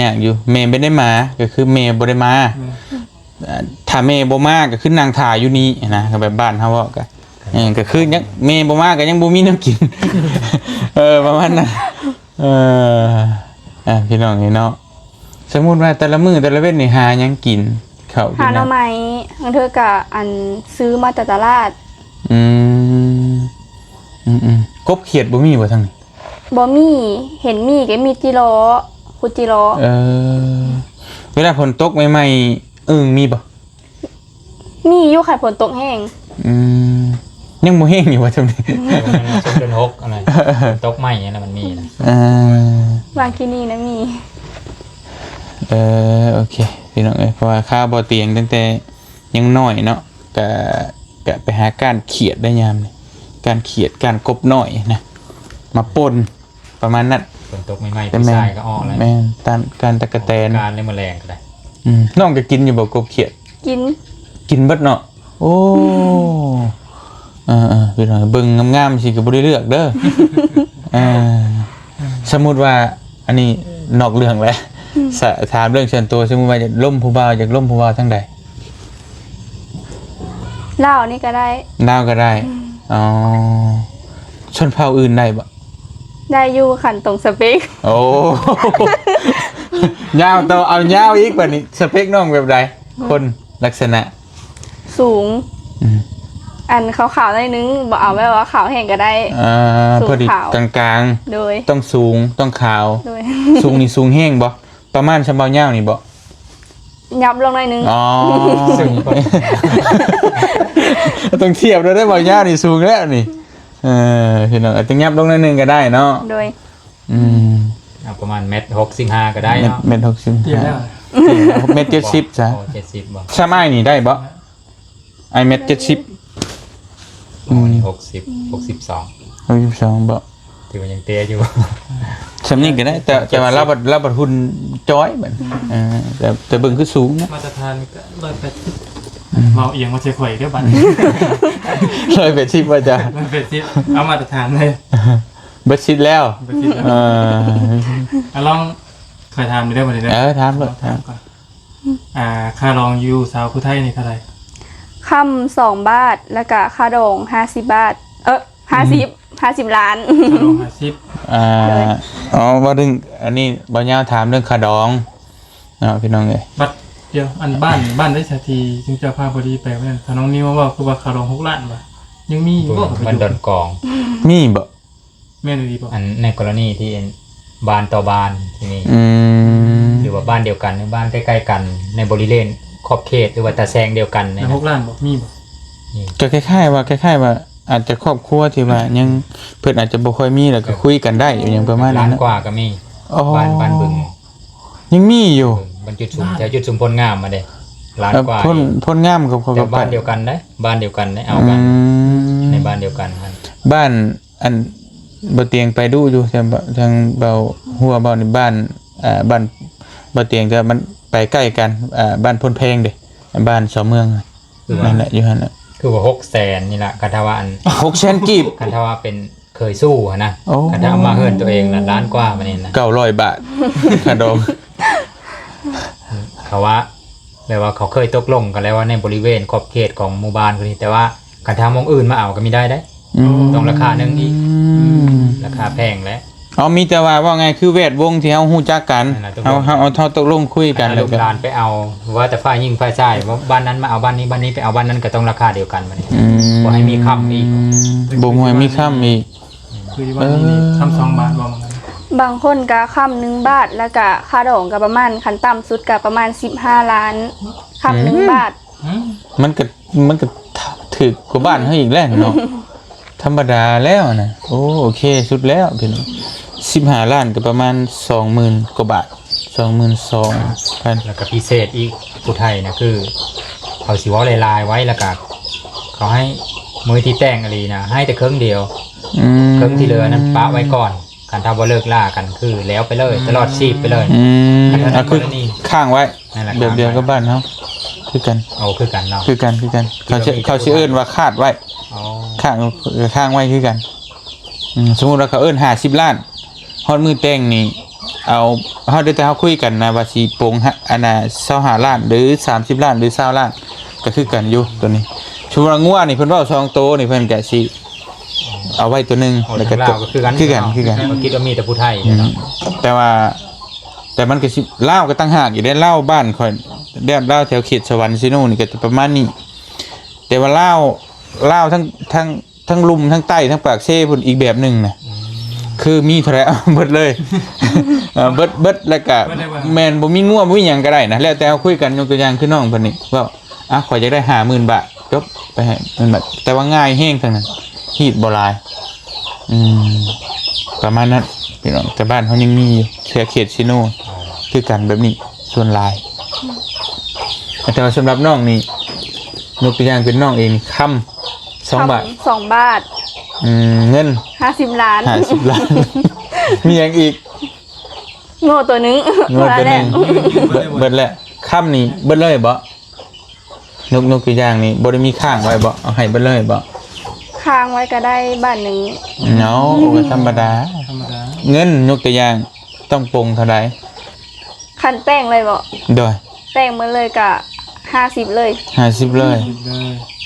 ຍາກຢູ່ ແມ່ບໍ່ໄດ້ມາ ກໍຄືແມ່ບໍ່ໄດ້ມາ. ແມ່ ອ່າ ຖ້າແມ່ບໍ່ມາກໍຄືນັ່ງຖ້າຢູ່ນີ້ນະ ກໍແບບບ້ານເຮົາເວົ້າກໍ ເອີ ກໍຄືຍັງ ແມ່ບໍ່ມາກໍຍັງບໍ່ມີແນວກິນ. ເອີ ປະມານນັ້ນ. ເອີ ອ່າ ພີ່ນ້ອງເອີຍເນາະ ສົມມຸດວ່າແຕ່ລະມື້ແຕ່ລະເວັນນີ້ຫາຫຍັງກິນ ເຂົ້າກິນ ຫາໜໍ່ໄມ້ ບາງເທື່ອກະ ອັນ ຊື້ມາແຕ່ຕະຫຼາດ. ອືມ ອືມໆ ກົບຂຽດບໍ່ມີບໍ່ທາງນີ້? ບໍ່ມີ ເຫັນມີກໍມີຈິເລາະ ຂຸດຈິເລາະ. ເອີ ເວລາຝົນຕົກໃໝ່ໆ ອຶ່ງມີບໍ່? ມີຢູ່ ຄັນຝົນຕົກແຮງ. ອືມ ຍັງບໍ່ແຮງຢູ່ວ່າຊ່ວງນີ້? ຊ່ວງເດືອນຫົກອັນນັ້ນ ຝົນຕົກໃໝ່ຫັ້ນນະ ມັນມີນະ. ເອີ ວ່າງກີ້ນີ້ນະມີ. ເອີ ໂອເຄ ພີ່ນ້ອງເອີຍ ເພາະວ່າຄາວບໍ່ຕຽງຕັ້ງແຕ່ຍັງນ້ອຍເນາະ ກະ ກະໄປຫາກ້ານຂຽດໄດ້ຍາມນີ້ ກ້ານຂຽດ ກ້ານກົບນ້ອຍນະ ມາປົ່ນ ປະມານນັ້ນ. ຝົນຕົກໃໝ່ໆ ແມ່ນ ປີຊາຍກໍອອກແລ້ວ ແມ່ນ ຕ້ານ ກ້ານຕະກະແຕນ ກ້ານແລະແມະແລງກໍໄດ້. ອືມ ນ້ອງກໍກິນຢູ່ບໍ່ ກົບຂຽດ? ກິນ ກິນເບິດເນາະ. ໂອ້ ເອີໆ ພີ່ນ້ອງ ເບິ່ງງາມໆ ຊິກໍບໍ່ໄດ້ເລືອກເດີ. ເອີ ສົມມຸດວ່າ ອັນນີ້ນອກເລື່ອງແຫຼະ ສະ ຖາມເລື່ອງສ່ວນຕົວ ສົມມຸດວ່າຢາກລົມຜູ້ບ່າວ ຢາກລົມຜູ້ບ່າວທາງໃດ? ລາວນີ້ກໍໄດ້ ລາວກໍໄດ້. ອໍ ຊົນເຜົ່າອື່ນໄດ້ບໍ່? ໄດ້ຢູ່ ຄັນຕົງສະເປັກ. ໂອ້ ຍາວຕໍ່ ເອົາຍາວອີກບາດນີ້ ສະເປັກນ້ອງແບບໃດ? ຄົນ ລັກສະນະ ສູງ ອືມ ອັນຂາວໆ ໜ້ອຍໜຶ່ງ ບໍ່ເອົາແບບວ່າຂາວແຮງກໍໄດ້. ອ່າ ສູງ ພໍດີ ຂາວ ກາງໆ ໂດຍ ຕ້ອງສູງ ຕ້ອງຂາວ. ໂດຍ ສູງນີ້ສູງແຮງບໍ່? ປະມານສ່ຳເບົາຍາວນີ້ບໍ່? ຫຍັບລົງໜ້ອຍໜຶ່ງ. ອໍ ສູງ ຕ້ອງທຽບໂດຍເດີ ເບົາຍາວນີ້ສູງແລ້ວນີ້. ເອີ ພີ່ນ້ອງ ອາດຈະຫຍັບລົງໜ້ອຍໜຶ່ງກໍໄດ້ເນາະ. ໂດຍ ອືມ ເອົາປະມານແມັດຫົກສິບຫ້າກໍໄດ້ເນາະ. ແມັດຫົກສິບຫ້າ ເຕັມແລ້ວ ເຕັມແລ້ວ ແມັດເຈັດສິບຊະ. ອໍ ເຈັດສິບບໍ່? ສ່ຳອ້າຍນີ້ໄດ້ບໍ່? ອ້າຍແມັດເຈັດສິບ. ອໍ ອືມ ນີ້ຫົກສິບ ຫົກສິບສອງ ຫົກສິບສອງບໍ່? ຖືວ່າຍັງເຕ້ຢູ່ ສ່ຳນີ້ກໍໄດ້ ແຕ່ ແຕ່ວ່າລາວບັດ ລາວບັດຫຸ່ນຈ້ອຍບັດ. ອືມ ເອີ ແຕ່ ແຕ່ເບິ່ງຄືສູງນະ ມາດຕະຖານກໍຮ້ອຍແປດສິບ. ອືມ ເວົ້າອີ່ຫຍັງມາໃສ່ຂ້ອຍເດີບັດນີ້ ຮ້ອຍແປດສິບວ່າຈ້ະ ຮ້ອຍແປດສິບ ເອົາມາດຕະຖານເລີຍ. ເບິດສິດແລ້ວ ເບິດສິດແລ້ວ. ເອີ ອາ ລອງຂ້ອຍຖາມເດີບັດນີ້ເດີ. ເອີ ຖາມໂລດ ຖາມກ່ອນ. ອ່າ ຄ່າດອງຢູ່ສາວຜູ້ໄທນີ້ເທົ່າໃດ? ຄ່ຳສອງບາດ ແລ້ວກະຄ່າດອງຫ້າສິບບາດ ເອີ ຫ້າສິບ ອືມ ຫ້າສິບລ້ານ. ຄ່າດອງຫ້າສິບ. ອ່າ ໂດຍ ອໍ ເວົ້າເຖິງອັນນີ້ ບ່າວຍາວຖາມເລື່ອງຄ່າດອງເນາະ ພີ່ນ້ອງເອີຍ. ບັດດຽວ ອັນບ້ານ ບ້ານໃດຊະທີ່ຈຸມເຈົ້າພາພໍດີໄປມື້ນັ້ນ ຖ້ານ້ອງນິວມາເວົ້າ ຄືວ່າຄ່າດອງຫົກລ້ານວ່າ ຍັງມີຢູ່ບໍ່? ບ້ານດອນກອງ ມີບໍ່? ແມ່ນອີ່ຫຼີບໍ່? ອັນໃນກໍລະນີທີ່ບ້ານຕໍ່ບ້ານທີ່ມີ ອືມ ຫຼືວ່າບ້ານດຽວກັນ ຫຼືບ້ານໃກ້ໆກັນ ໃນບໍລິເວນຂອບເຂດ ຫຼືວ່າຕາແຊງດຽວກັນນີ້ນະ. ຫົກລ້ານບໍ່? ມີບໍ່? ມີ ກໍຄ້າຍໆວ່າ ຄ້າຍໆວ່າ ອາດຈະຄອບຄົວທີ່ວ່າຍັງ ເພິ່ນອາດຈະບໍ່ຄ່ອຍມີ ແລ້ວກໍຄຸຍກັນໄດ້ ອີ່ຫຍັງປະມານນັ້ນ. ລ້ານກວ່າກໍມີ. ອໍ ບ້ານ ບ້ານບຶງ ຍັງມີຢູ່ ບ້ານຈຸດຊຸມ ແຖວຈຸດຊຸມໂພນງາມຫັ້ນເດ້ ລ້ານກວ່າ. ໂພນ ໂພນງາມກັບ ແຕ່ບ້ານດຽວກັນເດ້ ບ້ານດຽວກັນເດ້ ເອົາກັນ ອືມ ໃນບ້ານດຽວກັນຫັ້ນ. ບ້ານ ອັນບໍ່ຕຽງໄປດຸຢູ່ ທາງ ທາງເບົາຫົວເບົານີ້ ບ້ານ ອ່າ ບ້ານບໍ່ຕຽງ ແຕ່ມັນໄປໃກ້ກັນ ອ່າ ບ້ານໂພນແພງເດ້ ບ້ານຊາວເມືອງ ຄືວ່າ ນັ້ນແຫຼະ ຢູ່ຫັ້ນແຫຼະ. ຄືວ່າຫົກແສນນີ້ລະ ຄັນຖ້າວ່າອັນ ຫົກແສນກີບ ຄັນຖ້າວ່າເປັນເຄີຍສູ້ຫັ້ນນະ. ໂອ້ ຄັນຖ້າເອົາມາເຮືອນຕົວເອງລະລ້ານກວ່າບາດນີ້ນະ ເກົ້າຮ້ອຍບາດ ຄ່າດອງ. ເຂົາວ່າ ແບບວ່າເຂົາເຄີຍຕົກລົງກັນແລ້ວວ່າໃນບໍລິເວນຂອບເຂດຂອງໝູ່ບ້ານຄົນນີ້ ແຕ່ວ່າຄັນທາງໝ່ອງອື່ນມາເອົາກໍມີໄດ້ເດ້. ອືມ ຕ້ອງລາຄາໜຶ່ງອີກ ອືມ ລາຄາແພງແຫຼະ. ເອົາ ມີແຕ່ວ່າເວົ້າງ່າຍຄືແວດວົງທີ່ເຮົາຮູ້ຈັກກັນ ນັ້ນແຫຼະ ເຮົາ ເຮົາ ເຮົາຕົກລົງຄຸຍກັນ ໃຫ້ລູກຫຼານໄປເອົາ ວ່າແຕ່ຝ່າຍຍິງຝ່າຍຊາຍ ບ້ານນັ້ນມາເອົາບ້ານນີ້ ບ້ານນີ້ໄປເອົາບ້ານນັ້ນ ກໍຕ້ອງລາຄາດຽວກັນບາດນີ້. ອືມ ບໍ່ໃຫ້ມີຄ້ຳອີກ ບໍ່ໃຫ້ມີຄ້ຳອີກ. ຄືຢູ່ບ້ານນີ້ນີ້ ເອີ ຄ້ຳສອງບາດບໍ່? ບາງຄົນກໍຄ້ຳໜຶ່ງບາດ ແລ້ວກໍຄ່າດອງກໍປະມານ ຂັ້ນຕ່ຳສຸດກໍປະມານສິບຫ້າລ້ານ ຄ້ຳໜຶ່ງບາດ. ອືມ ມັນກໍ ມັນກໍຖືກກວ່າບ້ານເຮົາອີກແລ້ວເນາະ ທຳມະດາແລ້ວນະ. ໂອ້ ໂອເຄ ສຸດແລ້ວພີ່ນ້ອງ ສິບຫ້າລ້ານກໍປະມານສອງໝື່ນກວ່າບາດ ສອງໝື່ນສອງພັນ. ແລ້ວກໍພິເສດອີກ ຜູ້ໄທນະ ຄືເຂົາຊິເວົ້າຫຼາຍໆໄວ້ ແລ້ວກໍເຂົາໃຫ້ມື້ທີ່ແຕ່ງອີ່ຫຼີນະ ໃຫ້ແຕ່ເຄິ່ງດຽວ. ອືມ ເຄິ່ງທີ່ເຫຼືອນັ້ນປະໄວ້ກ່ອນ ຄັນຖ້າບໍ່ເລີກລາກັນຄືແລ້ວໄປເລີຍ ອືມ ຕະຫຼອດຊີບໄປເລີຍ. ອືມ ອັນນັ້ນ ອ່າ ຄືຄ້າງໄວ້ ນັ້ນແຫຼະ ແບບດຽວກັບບ້ານເຮົາ ຄືກັນ. ໂອ້ ຄືກັນເນາະ ຄືກັນ ຄືກັນ. ເຂົາຊິ ເຂົາຊິເອີ້ນວ່າຄາດໄວ້. ອໍ ຄ້າງ ຄ້າງໄວ້ຄືກັນ. ອືມ ສົມມຸດວ່າເຂົາເອີ້ນຫ້າສິບລ້ານ ຮອດມື້ແຕ່ງນີ້ ເອົາ ເຮົາໄດ້ແຕ່ເຮົາຄຸຍກັນນະ ວ່າຊິປົງ ອັນນ່າ ຊາວຫ້າລ້ານ ຫຼື ສາມສິບລ້ານ ຫຼື ຊາວລ້ານ ກໍຄືກັນຢູ່ໂຕນີ້. ສົມມຸດວ່າງົວນີ້ ເພິ່ນເວົ້າສອງໂຕນີ້ ເພິ່ນກໍຊິເອົາໄວ້ໂຕໜຶ່ງ ແລ້ວກໍ ຄືກັນ ຄືກັນ ຄືກັນ. ເຮົາຄິດວ່າມີແຕ່ຜູ້ໄທເນາະ ອືມ ແຕ່ວ່າ ແຕ່ມັນກໍຊິ ລາວກໍຕ່າງຫາກອີກເດ້. ລາວບ້ານຂ້ອຍ ແບບລາວແຖວເຂດສະຫວັນ ເຊໂນນີ້ກໍຈະປະມານນີ້ ແຕ່ວ່າລາວ ລາວທັງ ທັງ ທັງລຸ່ມ ທັງໃຕ້ ທັງປາກເຊພຸ້ນອີກແບບໜຶ່ງນະ. ອືມ ຄືມີເທົ່າໃດເອົາເບິດເລີຍ. ເອີ ເບິດ ເບິດ ແລ້ວກະ ເບິດເລີຍວ່າ ແມ່ນ ບໍ່ມີງົວ ບໍ່ມີຫຍັງກໍໄດ້ນະ ແລ້ວແຕ່ເຮົາຄຸຍກັນ. ຍົກຕົວຢ່າງຄືນ້ອງເພິ່ນນີ້ເວົ້າ ອ່ະ ຂ້ອຍຢາກໄດ້ຫ້າໝື່ນບາດ ຈົບ ໄປຫ້າໝື່ນບາດ. ແຕ່ວ່າງ່າຍແຮງທັງນັ້ນ ຮີດບໍ່ຫຼາຍ. ອືມ ປະມານນັ້ນພີ່ນ້ອງ ແຕ່ບ້ານເຮົາຍັງມີຢູ່ ເຂດ ເຂດເຊໂນ ອໍ ຄືກັນແບບນີ້. ສ່ວນຫຼາຍ. ແຕ່ວ່າສຳລັບນ້ອງນີ້ ຍົກຕົວຢ່າງເປັນນ້ອງເອງນີ້ ຄຳສອງບາດ ຄຳສອງບາດ ອືມ ເງິນຫ້າສິບລ້ານ ຫ້າສິບລ້ານ ມີຫຍັງອີກ? ໂງ່ຕົວໜຶ່ງ ໂງ່ຕົວໜຶ່ງ ເບິດ ເບິດແລ້ວ. ຄຳນີ້ເບິດເລີຍບໍ່? ຍົກ ຍົກຕົວຢ່າງນີ້ ບໍ່ໄດ້ມີຄ້າງໄວ້ບໍ່? ເອົາໃຫ້ເບິດເລີຍບໍ່? ຄ້າງໄວ້ກໍໄດ້ບາດໜຶ່ງ. ເນາະ ກໍທຳມະດາ ທຳມະດາ. ເງິນ ຍົກຕົວຢ່າງ ຕ້ອງປົງເທົ່າໃດ? ຄັນແປ້ງເລີຍບໍ່? ໂດຍ ແປ້ງໝົດເລີຍກະຫ້າສິບເລີຍ ຫ້າສິບເລີຍ.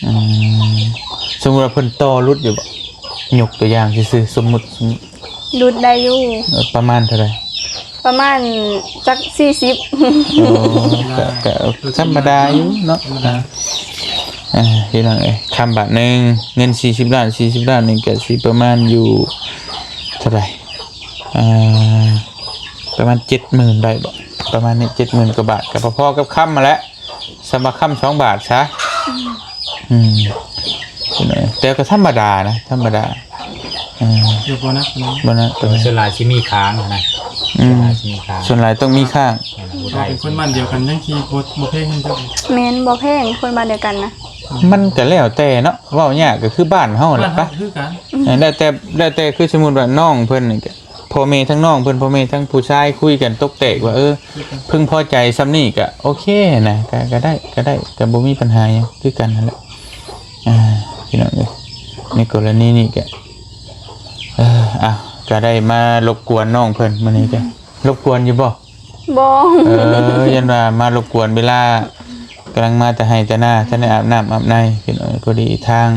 ອືມ ສົມມຸດວ່າເພິ່ນຕໍ່ຫຼຸດຢູ່ບໍ່? ຍົກຕົວຢ່າງຊື່ໆ ສົມມຸດ ຫຼຸດໄດ້ຢູ່. ເອີ ປະມານເທົ່າໃດ? ປະມານຈັກສີ່ສິບ. ໂອ້ ກະ ກະທຳມະດາຢູ່ເນາະ ທຳມະດາ. ອ່າ ພີ່ນ້ອງເອີຍ ຄຳບາດໜຶ່ງ ເງິນສີ່ສິບລ້ານ ສີ່ສິບລ້ານນີ້ກະຊິປະມານຢູ່ເທົ່າໃດ? ອ່າ ປະມານເຈັດໝື່ນໄດ້ບໍ່? ປະມານນີ້ ເຈັດໝື່ນກວ່າບາດ ກະພໍໆກັບຄຳຫັ້ນແຫຼະ. ສຳວ່າຄຳສອງບາດຊະ. ອືມ ອືມ ແຕ່ກໍທຳມະດານະ ທຳມະດາ. ເອີ ຢູ່ບໍ່ໜັກປານໃດ ບໍ່ໜັກປານໃດ. ສ່ວນຫຼາຍຊິມີຄ້າງນະ. ອືມ ສ່ວນຫຼາຍຊິມີຄ້າງ ສ່ວນຫຼາຍຕ້ອງມີຄ້າງ. ເປັນຄົນບ້ານດຽວກັນຍັງຊິບໍ່ ບໍ່ແພງນຳເຈົ້າ. ແມ່ນ ບໍ່ແພງ ຄົນບ້ານດຽວກັນນະ. ມັນກໍແລ້ວແຕ່ເນາະ ເວົ້າຍາກ ກໍຄືບ້ານເຮົາຫັ້ນແຫຼະ ບ້ານເຮົາຄືກັນ. ເອີ ແລ້ວແຕ່ ແລ້ວແຕ່ ຄືສົມມຸດວ່ານ້ອງເພິ່ນນີ້ກະ ພໍ່ແມ່ທັງນ້ອງເພິ່ນ ພໍ່ແມ່ທັງຜູ້ຊາຍຄຸຍກັນຕົກແຕກວ່າ ເອີ ເພິ່ງພໍໃຈຊ່ຳນີ້ກະໂອເຄນະ ກະ ກະໄດ້ ກະໄດ້ ກະບໍ່ມີບັນຫາຫຍັງຄືກັນຫັ້ນແຫຼະ. ອ່າ ພີ່ນ້ອງເອີຍ ໃນກໍລະນີນີ້ກະ ເອີ ອ່າ ກະໄດ້ມາລົບກວນນ້ອງເພິ່ນມື້ນີ້ກະ ລົບກວນຢູ່ບໍ່? ບໍ່. ເອີ ຢ້ານວ່າມາລົບກວນເວລາ ກຳລັງມາແຕ່ໄຮ່ແຕ່ນາ ທັນໄດ້ອາບນ້ຳອາບໃນ ພີ່ນ້ອງເອີຍ. ພໍດີທາງ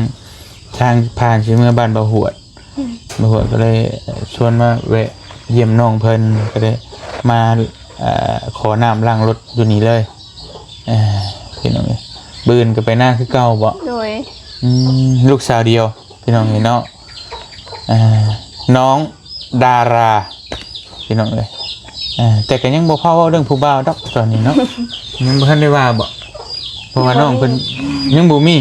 ທາງຜ່ານຊິເມືອບ້ານບ່າວຫວດ ອືມ ບ່າວຫວດກໍເລີຍຊວນມາແວະຢ້ຽມນ້ອງເພິ່ນ ກໍເລີຍມາ ເອີ ຂໍນ້ຳລ້າງລົດຢູ່ນີ້ເລີຍ. ເອີ ພີ່ນ້ອງເອີຍ ມື້ອື່ນກໍໄປນາຄືເກົ່າບໍ່? ໂດຍ. ອືມ ລູກສາວດຽວ ພີ່ນ້ອງເອີຍເນາະ. ເອີ ນ້ອງດາລາ ພີ່ນ້ອງເອີຍ. ເອີ ແຕ່ກໍຍັງບໍ່ພໍເວົ້າເລື່ອງຜູ້ບ່າວດອກຕອນນີ້ເນາະ. ຍັງບໍ່ທັນໄດ້ວ່າບໍ່? ເພາະວ່ານ້ອງເພິ່ນຍັງບໍ່ມີ.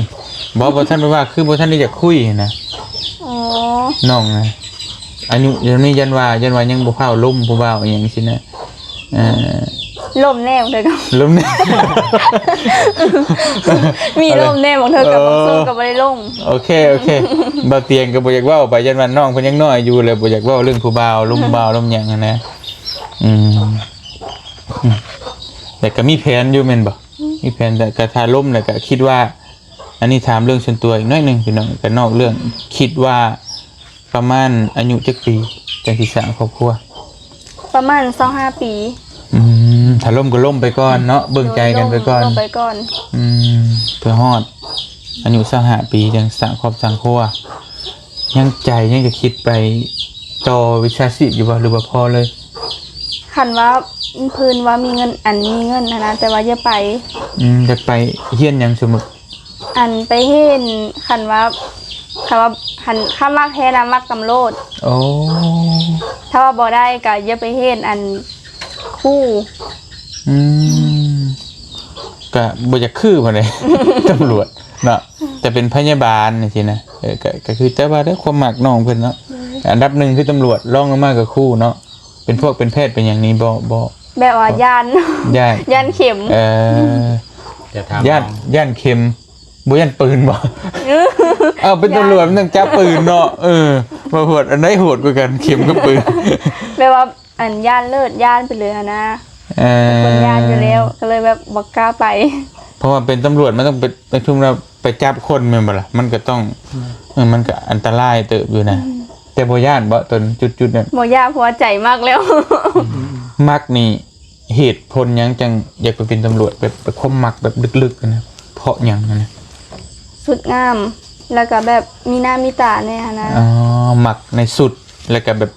ບໍ່ ບໍ່ທັນໄດ້ວ່າ ຄືບໍ່ທັນໄດ້ຢາກຄຸຍຫັ້ນນະ. ອໍ ນ້ອງນະ ອາຍຸດຽວນີ້ຢ້ານວ່າ ຢ້ານວ່າຍັງບໍ່ພ້າວລົມຜູ້ບ່າວອີ່ຫຍັງຊີ້ນະ. ເອີ ລົມແດ່ບາງເທື່ອກໍ ລົມແດ່ ມີລົມແດ່ບາງເທື່ອກໍ ເອີ ບາງຊ່ວງກໍບໍ່ໄດ້ລົມ. ໂອເຄ ໂອເຄ ບ່າວຕຽງກໍບໍ່ຢາກເວົ້າໄປ ຢ້ານວ່ານ້ອງເພິ່ນຍັງນ້ອຍຢູ່ ແລ້ວບໍ່ຢາກເວົ້າເລື່ອງຜູ້ບ່າວ ລົມບ່າວລົມຫຍັງຫັ້ນນະ. ອືມ ອືມ ແຕ່ກໍມີແຜນຢູ່ແມ່ນບໍ່? ອືມ ມີແຜນ ແຕ່ກໍຖ້າລົມແລ້ວກໍຄິດວ່າ ອັນນີ້ຖາມເລື່ອງສ່ວນຕົວອີກໜ້ອຍໜຶ່ງ ພີ່ນ້ອງ ກໍນອກເລື່ອງ ອືມ ຄິດວ່າ ປະມານອາຍຸຈັກປີຈັ່ງຊິສ້າງຄອບຄົວ? ປະມານຊາວຫ້າປີ. ອືມ ຖ້າລົມກໍລົມໄປກ່ອນເນາະ ເບິ່ງໃຈກັນໄປກ່ອນ. ໂດຍ ລົມໄປກ່ອນ. ອືມ ເພື່ອຮອດອາຍຸຊາວຫ້າປີຈັ່ງສ້າງຄອບສ້າງຄົວ. ຍັງໃຈຍັງຈະຄິດໄປຕໍ່ວິຊາຊີບຢູ່ບໍ່ ຫຼືວ່າພໍເລີຍ? ຄັນວ່າເພິ່ນວ່າມີເງິນ ອັນ ມີເງິນຫັ້ນນະ ແຕ່ວ່າຢ່າໄປ. ອືມ ຢາກໄປຮຽນຫຍັງ ສົມມຸດ? ອັນໄປເຮັດ ຄັນວ່າ ຄັນວ່າ ຄັນ ຄັນມັກແທ້ນະ ມັກຕຳຫຼວດ. ໂອ້ ຖ້າວ່າບໍ່ໄດ້ກໍຢ່າໄປເຮັດ ອັນ ຄູ. ອືມ ກໍບໍ່ຢາກຄືປານໃດ ຕຳຫຼວດເນາະ ແຕ່ເປັນພະຍາບານຈັ່ງຊີ້ນະ. ເອີ ກໍ ກໍຄື ແຕ່ວ່າເດີ ຄວາມມັກນ້ອງເພິ່ນເນາະ. ອືມ ອັນດັບໜຶ່ງຄືຕຳຫຼວດ ລອງລົງມາກໍຄູເນາະ. ເປັນພວກເປັນແພດເປັນຫຍັງນີ້ບໍ່? ບໍ່ ແບບວ່າຢ້ານ ຢ້ານ ຢ້ານເຂັມ. ເອີ ຢ້ານ ຢ້ານເຂັມ ບໍ່ຢ້ານປືນບໍ່? ເອີ ເປັນຕຳຫຼວດມັນຕ້ອງຈັບປືນເນາະ. ເອີ ບໍ່ໂຫດ ອັນໃດໂຫດກວ່າກັນ ເຂັມກັບປືນ? ແບບວ່າ ອັນ ຢ້ານເລີດ ຢ້ານໄປເລີຍຫັ້ນນະ. ເອີ ເປັນຄົນຢ້ານຢູ່ແລ້ວ ກໍເລີຍແບບບໍ່ກ້າໄປ. ເພາະວ່າເປັນຕຳຫຼວດມັນຕ້ອງໄປ ໄປ ຄືວ່າໄປຈັບຄົນແມ່ນບໍ່ລະ? ມັນກໍຕ້ອງ ອືມ ເອີ ມັນກໍອັນຕະລາຍເຕີບຢູ່ນະ. ອືມ ແຕ່ບໍ່ຢ້ານບໍ່ ຕົນຈຸດໆນັ້ນ? ບໍ່ຢ້ານ ເພາະວ່າໃຈມັກແລ້ວ. ອືມ ມັກນີ້ ເຫດຜົນຫຍັງຈັ່ງຢາກໄປເປັນຕຳຫຼວດ ແບບ ແບບຄວາມມັກແບບເລິກໆນະ ເພາະຫຍັງຫັ້ນນະ? ຊຸດງາມ ແລ້ວກໍແບບມີໜ້າມີຕາແດ່ຫັ້ນນະ. ອໍ ມັກໃນຊຸດ ແລ້ວກໍແບບ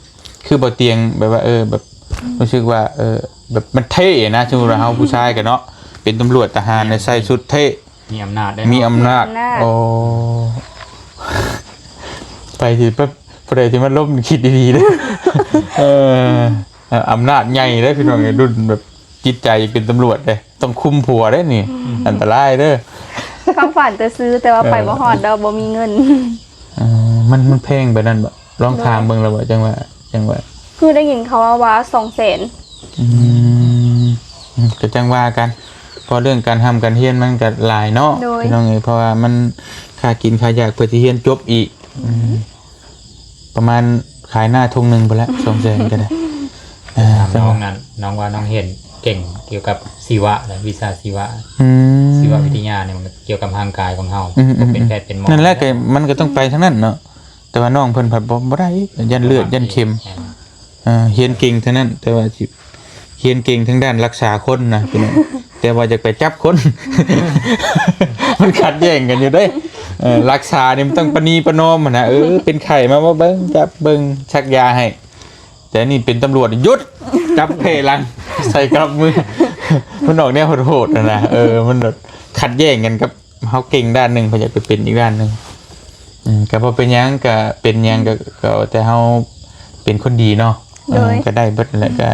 ຄືບໍ່ຕຽງ ແບບວ່າ ເອີ ແບບ ອືມ ຮູ້ສຶກວ່າ ເອີ ແບບມັນເທ່ນະ. ສົມມຸດວ່າເຮົາ ອືມ ຜູ້ຊາຍກໍເນາະ ເປັນຕຳຫຼວດທະຫານ ແມ່ນ ໃສ່ຊຸດເທ່ ມີອຳນາດໄດ້ ມີອຳນາດ ມີອຳນາດ. ໂອ້ ໄປທີ່ ປະ ປະເດທີ່ມັນລົມ ຄິດດີໆເດີ. ເອີ ເອີ ອຳນາດໃຫຍ່ເດ້ພີ່ນ້ອງເອີຍ ລຸ້ນແບບຈິດໃຈເປັນຕຳຫຼວດເດ້ ຕ້ອງຄຸມຜົວເດ້ນີ້. ອືມ ອັນຕະລາຍເດີ. ຄວາມຝັນແຕ່ຊື່ ແຕ່ວ່າໄປ ເອີ ບໍ່ຮອດດອກ ບໍ່ມີເງິນ. ເອີ ມັນ ມັນແພງປານນັ້ນບໍ່? ລອງຖາມເບິ່ງແລ້ວບໍ່? ໂດຍ ຈັ່ງວ່າ ຈັ່ງວ່າ ຄືໄດ້ຍິນເຂົາເວົ້າວ່າສອງແສນ. ອືມ ອືມ ກໍຈັ່ງວ່າກັນ ເພາະເລື່ອງການຮ່ຳການຮຽນມັນກໍຫຼາຍເນາະ ໂດຍ ພີ່ນ້ອງເອີຍ ເພາະວ່າມັນຄ່າກິນຄ່າຢາກເພື່ອຊິຮຽນຈົບອີກ ອືມ ປະມານຂາຍນາທົ່ງໜຶ່ງພຸ້ນແຫຼະ ສອງແສນກໍໄດ້ ເອີ ຖາມນ້ອງນັ້ນ ນ້ອງວ່ານ້ອງຮຽນເກັ່ງກ່ຽວກັບຊີວະ ແລະ ວິຊາຊີວະ ອືມ ຊີວະວິທະຍານີ້ ມັນກ່ຽວກັບຮ່າງກາຍຂອງເຮົາ ອືມໆໆ ບໍ່ເປັນແພດເປັນໝໍ ນັ້ນແຫຼະ ກໍມັນກໍຕ້ອງໄປທາງນັ້ນເນາະ ແຕ່ວ່ານ້ອງເພິ່ນພັດບໍ່ ບໍ່ໄມ່ ຢ້ານເລືອດຢ້ານເຂັມ ແມ່ນ ເອີ ຮຽນເກັ່ງທາງນັ້ນ ແຕ່ວ່າຊິຮຽນເກັ່ງທາງດ້ານລັກສາຄົນນະພີ່ນ້ອງ ແຕ່ວ່າຢາກໄປຈັບຄົນ ມັນຂັດແຍ່ງກັນຢູ່ເດ້ ເອີ ລັກສານີ້ມັນຕ້ອງປະນີປະນອມຫັ້ນນະ ເອີ ເປັນໄຂ້ມາ ມາເບິ່ງ ຈັບເບິ່ງ ສັກຢາໃຫ້ ແຕ່ນີ້ເປັນຕຳຫຼວດ ຢຸດ ຈັບເພຫຼັງ ໃສ່ກັບມື ມັນອອກແນວໂຫດໆຫັ້ນນະ ເອີ ມັນແບບຂັດແຍ່ງກັນກັບ ເຮົາເກັ່ງດ້ານໜຶ່ງ ເພິ່ນຢາກໄປເປັນອີກດ້ານໜຶ່ງ ອືມ ກໍບໍ່ເປັນຫຍັງ ກໍເປັນຫຍັງ ອືມ ກໍ ກໍເອົາແຕ່ເຮົາເປັນຄົນດີເນາະ ໂດຍ ເອີ ກໍໄດ້ເບິດແຫຼະ ອືມ ກໍ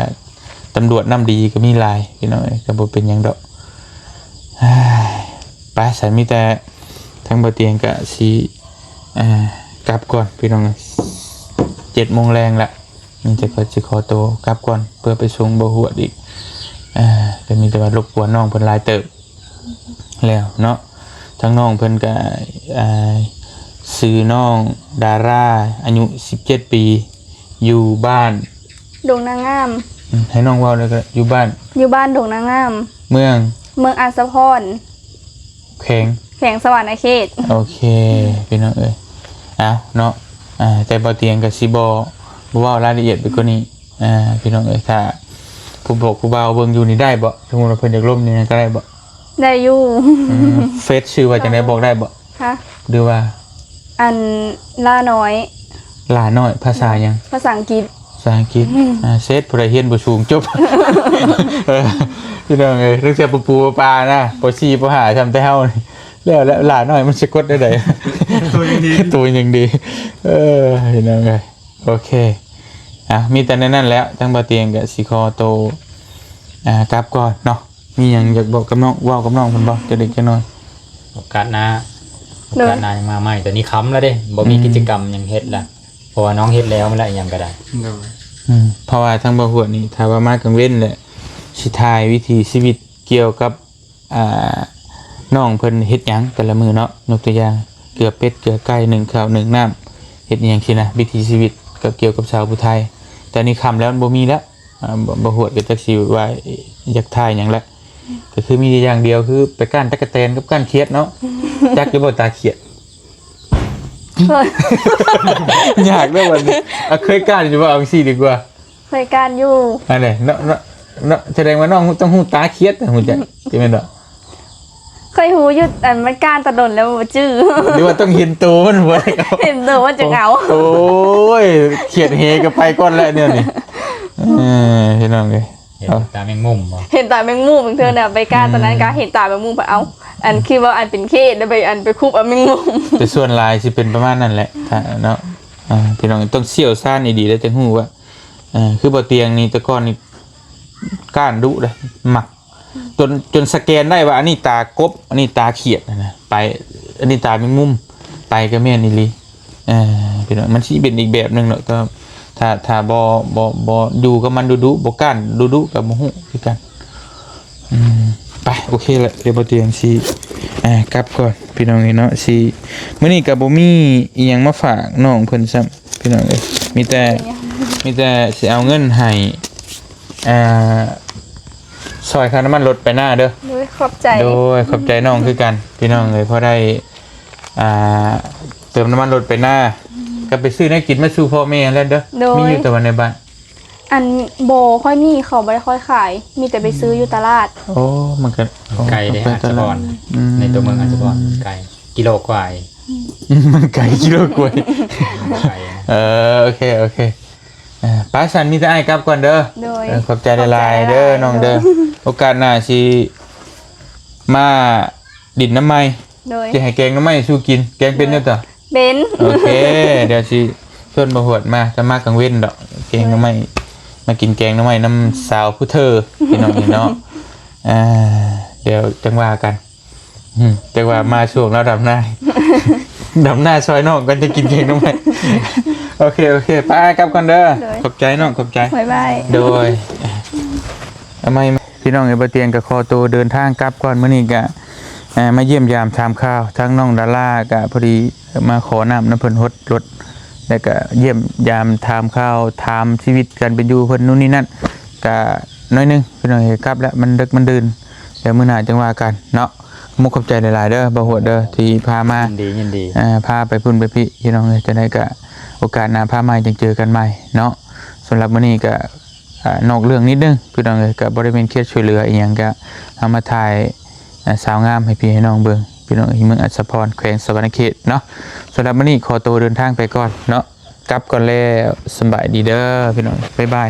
ຕຳຫຼວດນ້ຳດີກໍມີຫຼາຍ ພີ່ນ້ອງເອີຍ ກໍບໍ່ເປັນຫຍັງດອກ ໄປ ຊັ້ນມີແຕ່ທາງບໍ່ຕຽງກໍຊິ ເອີ ກັບກ່ອນ ພີ່ນ້ອງເອີຍ ເຈັດໂມງແລງລະ ມີແຕ່ຂ້ອຍຊິຂໍໂຕກັບກ່ອນ ເພື່ອໄປສົ່ງບໍ່ຫວດອີກ ເອີ ກໍມີແຕ່ວ່າລົບກວນນ້ອງເພິ່ນຫຼາຍເຕີບ ແລ້ວເນາະ ທາງນ້ອງເພິ່ນກະ ອ່າ ຊື່ນ້ອງດາລາ ອາຍຸສິບເຈັດປີ ຢູ່ບ້ານ ດົງນາງງາມ ອືມ ໃຫ້ນ້ອງເວົ້າແລ້ວກໍ ຢູ່ບ້ານ ຢູ່ບ້ານດົງນາງງາມ ເມືອງ ເມືອງອາດສະພອນ ແຂວງ ແຂວງສະຫວັນນະເຂດ ໂອເຄ ອືມ ພີ່ນ້ອງເອີຍ ເອົາເນາະ ອ່າ ແຕ່ບໍ່ຕຽງກໍຊິບໍ່ ບໍ່ເວົ້າລາຍລະອຽດໄປກວ່ານີ້ ອ່າ ພີ່ນ້ອງເອີຍ ຖ້າຜູ້ບອກຜູ້ບ່າວເບິ່ງຢູ່ນີ້ໄດ້ບໍ່? ສົມມຸດວ່າເພິ່ນຢາກລົມນີ້ກໍໄດ້ບໍ່? ໄດ້ຢູ່ ອືມ ເຟສຊື່ວ່າຈັ່ງໃດ ບອກໄດ້ບໍ່? ຮະ? ຫຼືວ່າ ອັນ ຫຼ້ານ້ອຍ ຫຼ້ານ້ອຍ ພາສາຫຍັງ? ພາສາອັງກິດ ພາສາອັງກິດ ອືມ ອ່າ ເຊັດ ຜູ້ໃດຮຽນບໍ່ສູງ ຈົບ ເອີ ພີ່ນ້ອງເອີຍ ຕັ້ງແຕ່ປູໆປາໆນະ ປໍສີ່ ປໍຫ້າ ຊ່ຳແຕ່ເຮົານີ້ ແລ້ວ ແລ້ວຫຼ້ານ້ອຍມັນສະກົດແນວໃດ? ໂຕຍັງດີ ໂຕຍັງດີ ເອີ ພີ່ນ້ອງເອີຍ ໂອເຄ ອ່ະ ມີແຕ່ແນວນັ້ນແຫຼະ ທາງບ່າວຕຽງກໍຊິຂໍໂຕ ອ່າ ກັບກ່ອນເນາະ ມີຫຍັງຢາກບອກກັບນ້ອງ ເວົ້າກັບນ້ອງເພິ່ນບໍ່ ຈັກເລັກຈັກນ້ອຍ? ໂອກາດໜ້າ ໂອກາດໜ້າຍັງມາໃໝ່ ຕອນນີ້ຄ່ຳແລ້ວເດ້ ບໍ່ມີ ອືມ ກິດຈະກຳຫຍັງເຮັດລະ ເພາະວ່ານ້ອງເຮັດແລ້ວແມ່ນລະ ອີ່ຫຍັງກໍໄດ້ ໂດຍ ອືມ ເພາະວ່າທາງບ່າວຫວດນີ້ ຖ້າວ່າມາກາງເວັນແຫຼະ ຊິຖ່າຍວິຖີຊີວິດກ່ຽວກັບ ອ່າ ນ້ອງເພິ່ນເຮັດຫຍັງແຕ່ລະມື້ເນາະ ຍົກຕົວຢ່າງ ເກືອເປັດ ເກືອໄກ່ ໜຶ້ງເຂົ້າ ໜຶ້ງນ້ຳ ເຮັດອີ່ຫຍັງຊີ້ນະ ວິຖີຊີວິດກໍກ່ຽວກັບສາວຜູ້ໄທ ແຕ່ນີ້ຄ່ຳແລ້ວ ມັນບໍ່ມີແລ້ວ ອ່າ ບໍ່ ບໍ່ຫວດກໍຈັກຊິວ່າຢາກຖ່າຍຫຍັງແຫຼະ ກໍຄືມີຢູ່ຢ່າງດຽວ ຄືໄປກ້ານຕັກກະແຕນກັບກ້ານຂຽດເນາະ ຈັກຢູ່ບໍ່ຕາຂຽດ? ເຄີຍ ຍາກເດີ້ບັດນີ້ ອ່ະ ເຄີຍກ້ານຢູ່ບໍ່? ເອົາຈັ່ງຊີ້ດີກວ່າ ເຄີຍກ້ານຢູ່ ອັນນີ້ເນາະ ເນາະ ເນາະ ສະແດງວ່ານ້ອງຕ້ອງຮູ້ຕາຂຽດ ຮູ້ຈັກ ຊິແມ່ນບໍ່? ເຄີຍຮູ້ຢູ່ ອັນມັນກ້ານແຕ່ດົນແລ້ວບໍ່ຈື່ ຫຼືວ່າຕ້ອງເຫັນໂຕມັນບໍ່ໄດ້ ເຫັນໂຕມັນຈຶ່ງເອົາ ໂອ້ຍ ຂຽດເຫກໍໄປກ່ອນແລ້ວແນວນີ້ ເອີ ພີ່ນ້ອງເອີຍ ເຫັນຕາແມງມຸມບໍ່? ເຫັນຕາແມງມຸມ ບາງເທື່ອນະ ໄປກ້ານຕອນນັ້ນກໍເຫັນຕາແມງມຸມ ເອົາ ອັນຄິດວ່າອັນເປັນເຂດ ແລ້ວໄປ ອັນໄປຄຸບເອົາແມງມຸມ ແຕ່ສ່ວນຫຼາຍຊິເປັນປະມານນັ້ນແຫຼະ ຖ້າເນາະ ອ່າ ພີ່ນ້ອງຕ້ອງຊ່ຽວຊານດີໆ ແລ້ວຈຶ່ງຮູ້ວ່າ ເອີ ຄືບໍ່ຕຽງນີ້ ແຕ່ກ່ອນນີ້ກ້ານດຸເດ້ ມັກ ຈົນ ຈົນສະແກນໄດ້ວ່າ ອັນນີ້ຕາກົບ ອັນນີ້ຕາຂຽດນະ ໄປ ອັນນີ້ຕາແມງມຸມ ໄປກໍແມ່ນອີ່ຫຼີ ເອີ ພີ່ນ້ອງ ມັນຊິເປັນອີກແບບໜຶ່ງເນາະ ແຕ່ຖ້າ ຖ້າບໍ່ ບໍ່ ບໍ່ຢູ່ກັບມັນດຸໆ ບໍ່ກ້ານດຸໆ ກໍບໍ່ຮູ້ຄືກັນ ອືມ ໄປ ໂອເຄລະ ດຽວບໍ່ຕຽງຊິ ອ່າ ກັບກ່ອນ ພີ່ນ້ອງເອີຍເນາະ ຊິ ມື້ນີ້ກໍບໍ່ມີອີ່ຫຍັງມາຝາກນ້ອງເພິ່ນຊ້ຳ ພີ່ນ້ອງເອີຍ ມີແຕ່ ມີແຕ່ຊິເອົາເງິນໃຫ້ ອ່າ ຊ່ອຍຄ່ານ້ຳມັນລົດໄປນາເດີ ໂດຍ ຂອບໃຈ ໂດຍ ຂອບໃຈນ້ອງຄືກັນ ພີ່ນ້ອງເອີຍ ພໍໄດ້ ອ່າ ເຕີມນ້ຳມັນລົດໄປນາ ອືມ ກໍໄປຊື້ແນວກິນມາສູ່ພໍ່ແມ່ຫັ້ນແຫຼະເດີ ໂດຍ ມີຢູ່ແຕ່ວ່າໃນບ້ານ ອັນ ບໍ່ຄ່ອຍມີ ເຂົາບໍ່ໄດ້ຄ່ອຍຂາຍ ມີແຕ່ໄປຊື້ຢູ່ຕະຫຼາດ ໂອ້ ມັນກໍ ໄກເດ້ ໄປຕະຫຼາດ ອາດສະພອນ ອືມ ໃນຕົວເມືອງອາດສະພອນ ໄກ ກິໂລກວ່າ ອືມ ມັນໄກ ກິໂລກວ່າ ໄກ ເອີ ໂອເຄ ໂອເຄ ເອີ ໄປຊັ້ນ ມີແຕ່ອ້າຍກັບກ່ອນເດີ ໂດຍ ເອີ ຂອບໃຈຫຼາຍໆເດີ ຂອບໃຈຫຼາຍໆ ນ້ອງເດີ ໂອກາດໜ້າຊິມາດິນນຳໃໝ່ ໂດຍ ຊິໃຫ້ແກງໜໍ່ໄມ້ສູ່ກິນ ແກງເປັນຢູ່ຕະ? ເປັນ ໂອເຄ ດຽວຊິຊວນບ່າວຫວດມາ ແຕ່ມາກາງເວັນດອກ ແກງໜໍ່ໄມ້ ໂດຍ ມາກິນແກງໜໍ່ໄມ້ນຳສາວຜູ້ເທີ ພີ່ນ້ອງເນາະ ອ່າ ດຽວຈັ່ງວ່າກັນ ອືມ ຈັກວ່າມາຊ່ວງລາວດຳນາ ດຳນາຊ່ອຍນ້ອງກ່ອນ ຈະກິນແກງໜໍ່ໄມ້ ໂອເຄ ໂອເຄ ໄປ ກັບກ່ອນເດີ ໂດຍ ຂອບໃຈນ້ອງ ຂອບໃຈ ບາຍບາຍ ໂດຍ ເອົາໃໝ່ ພີ່ນ້ອງເອີຍ ບ່າວຕຽງກໍຂໍໂຕເດີນທາງກັບກ່ອນ. ມື້ນີ້ກໍ ເອີ ມາຢ້ຽມຢາມຖາມຂ່າວທາງນ້ອງດາລາ ກໍພໍດີມາຂໍນ້ຳນຳເພິ່ນຫົດລົດ ແລ້ວກໍຢ້ຽມຢາມຖາມຂ່າວ ຖາມຊີວິດການເປັນຢູ່ເພິ່ນ ນູ້ນນີ້ນັ້ນ ກໍໜ້ອຍໜຶ່ງພີ່ນ້ອງເອີຍ. ກັບແລ້ວ ມັນເດິກມັນດື່ນ ດຽວມື້ໜ້າຈັ່ງວ່າກັນເນາະ. ຂອບໃຈຫຼາຍໆເດີ ບ່າວຮວດເດີ ທີ່ພາມາ ຍິນດີ ຍິນດີ ເອີ ພາໄປພຸ້ນໄປພີ້ພີ່ນ້ອງເອີຍ. ຈັ່ງໃດກໍໂອກາດໜ້າພາໃໝ່ ຈັ່ງເຈີກັນໃໝ່ເນາະ. ສຳລັບມື້ນີ້ກໍ ອ່າ ນອກເລື່ອງນິດໜຶ່ງພີ່ນ້ອງເອີຍ ກໍບໍ່ໄດ້ແມ່ນເຂດຊ່ວຍເຫຼືອອີ່ຫຍັງ ກໍເອົາມາຖ່າຍ ອ່າ ສາວງາມໃຫ້ພີ່ໃຫ້ນ້ອງເບິ່ງພີ່ນ້ອງເອີຍ ເມືອງອັດສະພອນ ແຂວງສະຫວັນນະເຂດເນາະ. ສຳລັບມື້ນີ້ຂໍໂຕເດີນທາງໄປກ່ອນເນາະ ກັບກ່ອນແລ້ວ ສະບາຍດີເດີພີ່ນ້ອງ ບາຍບາຍ.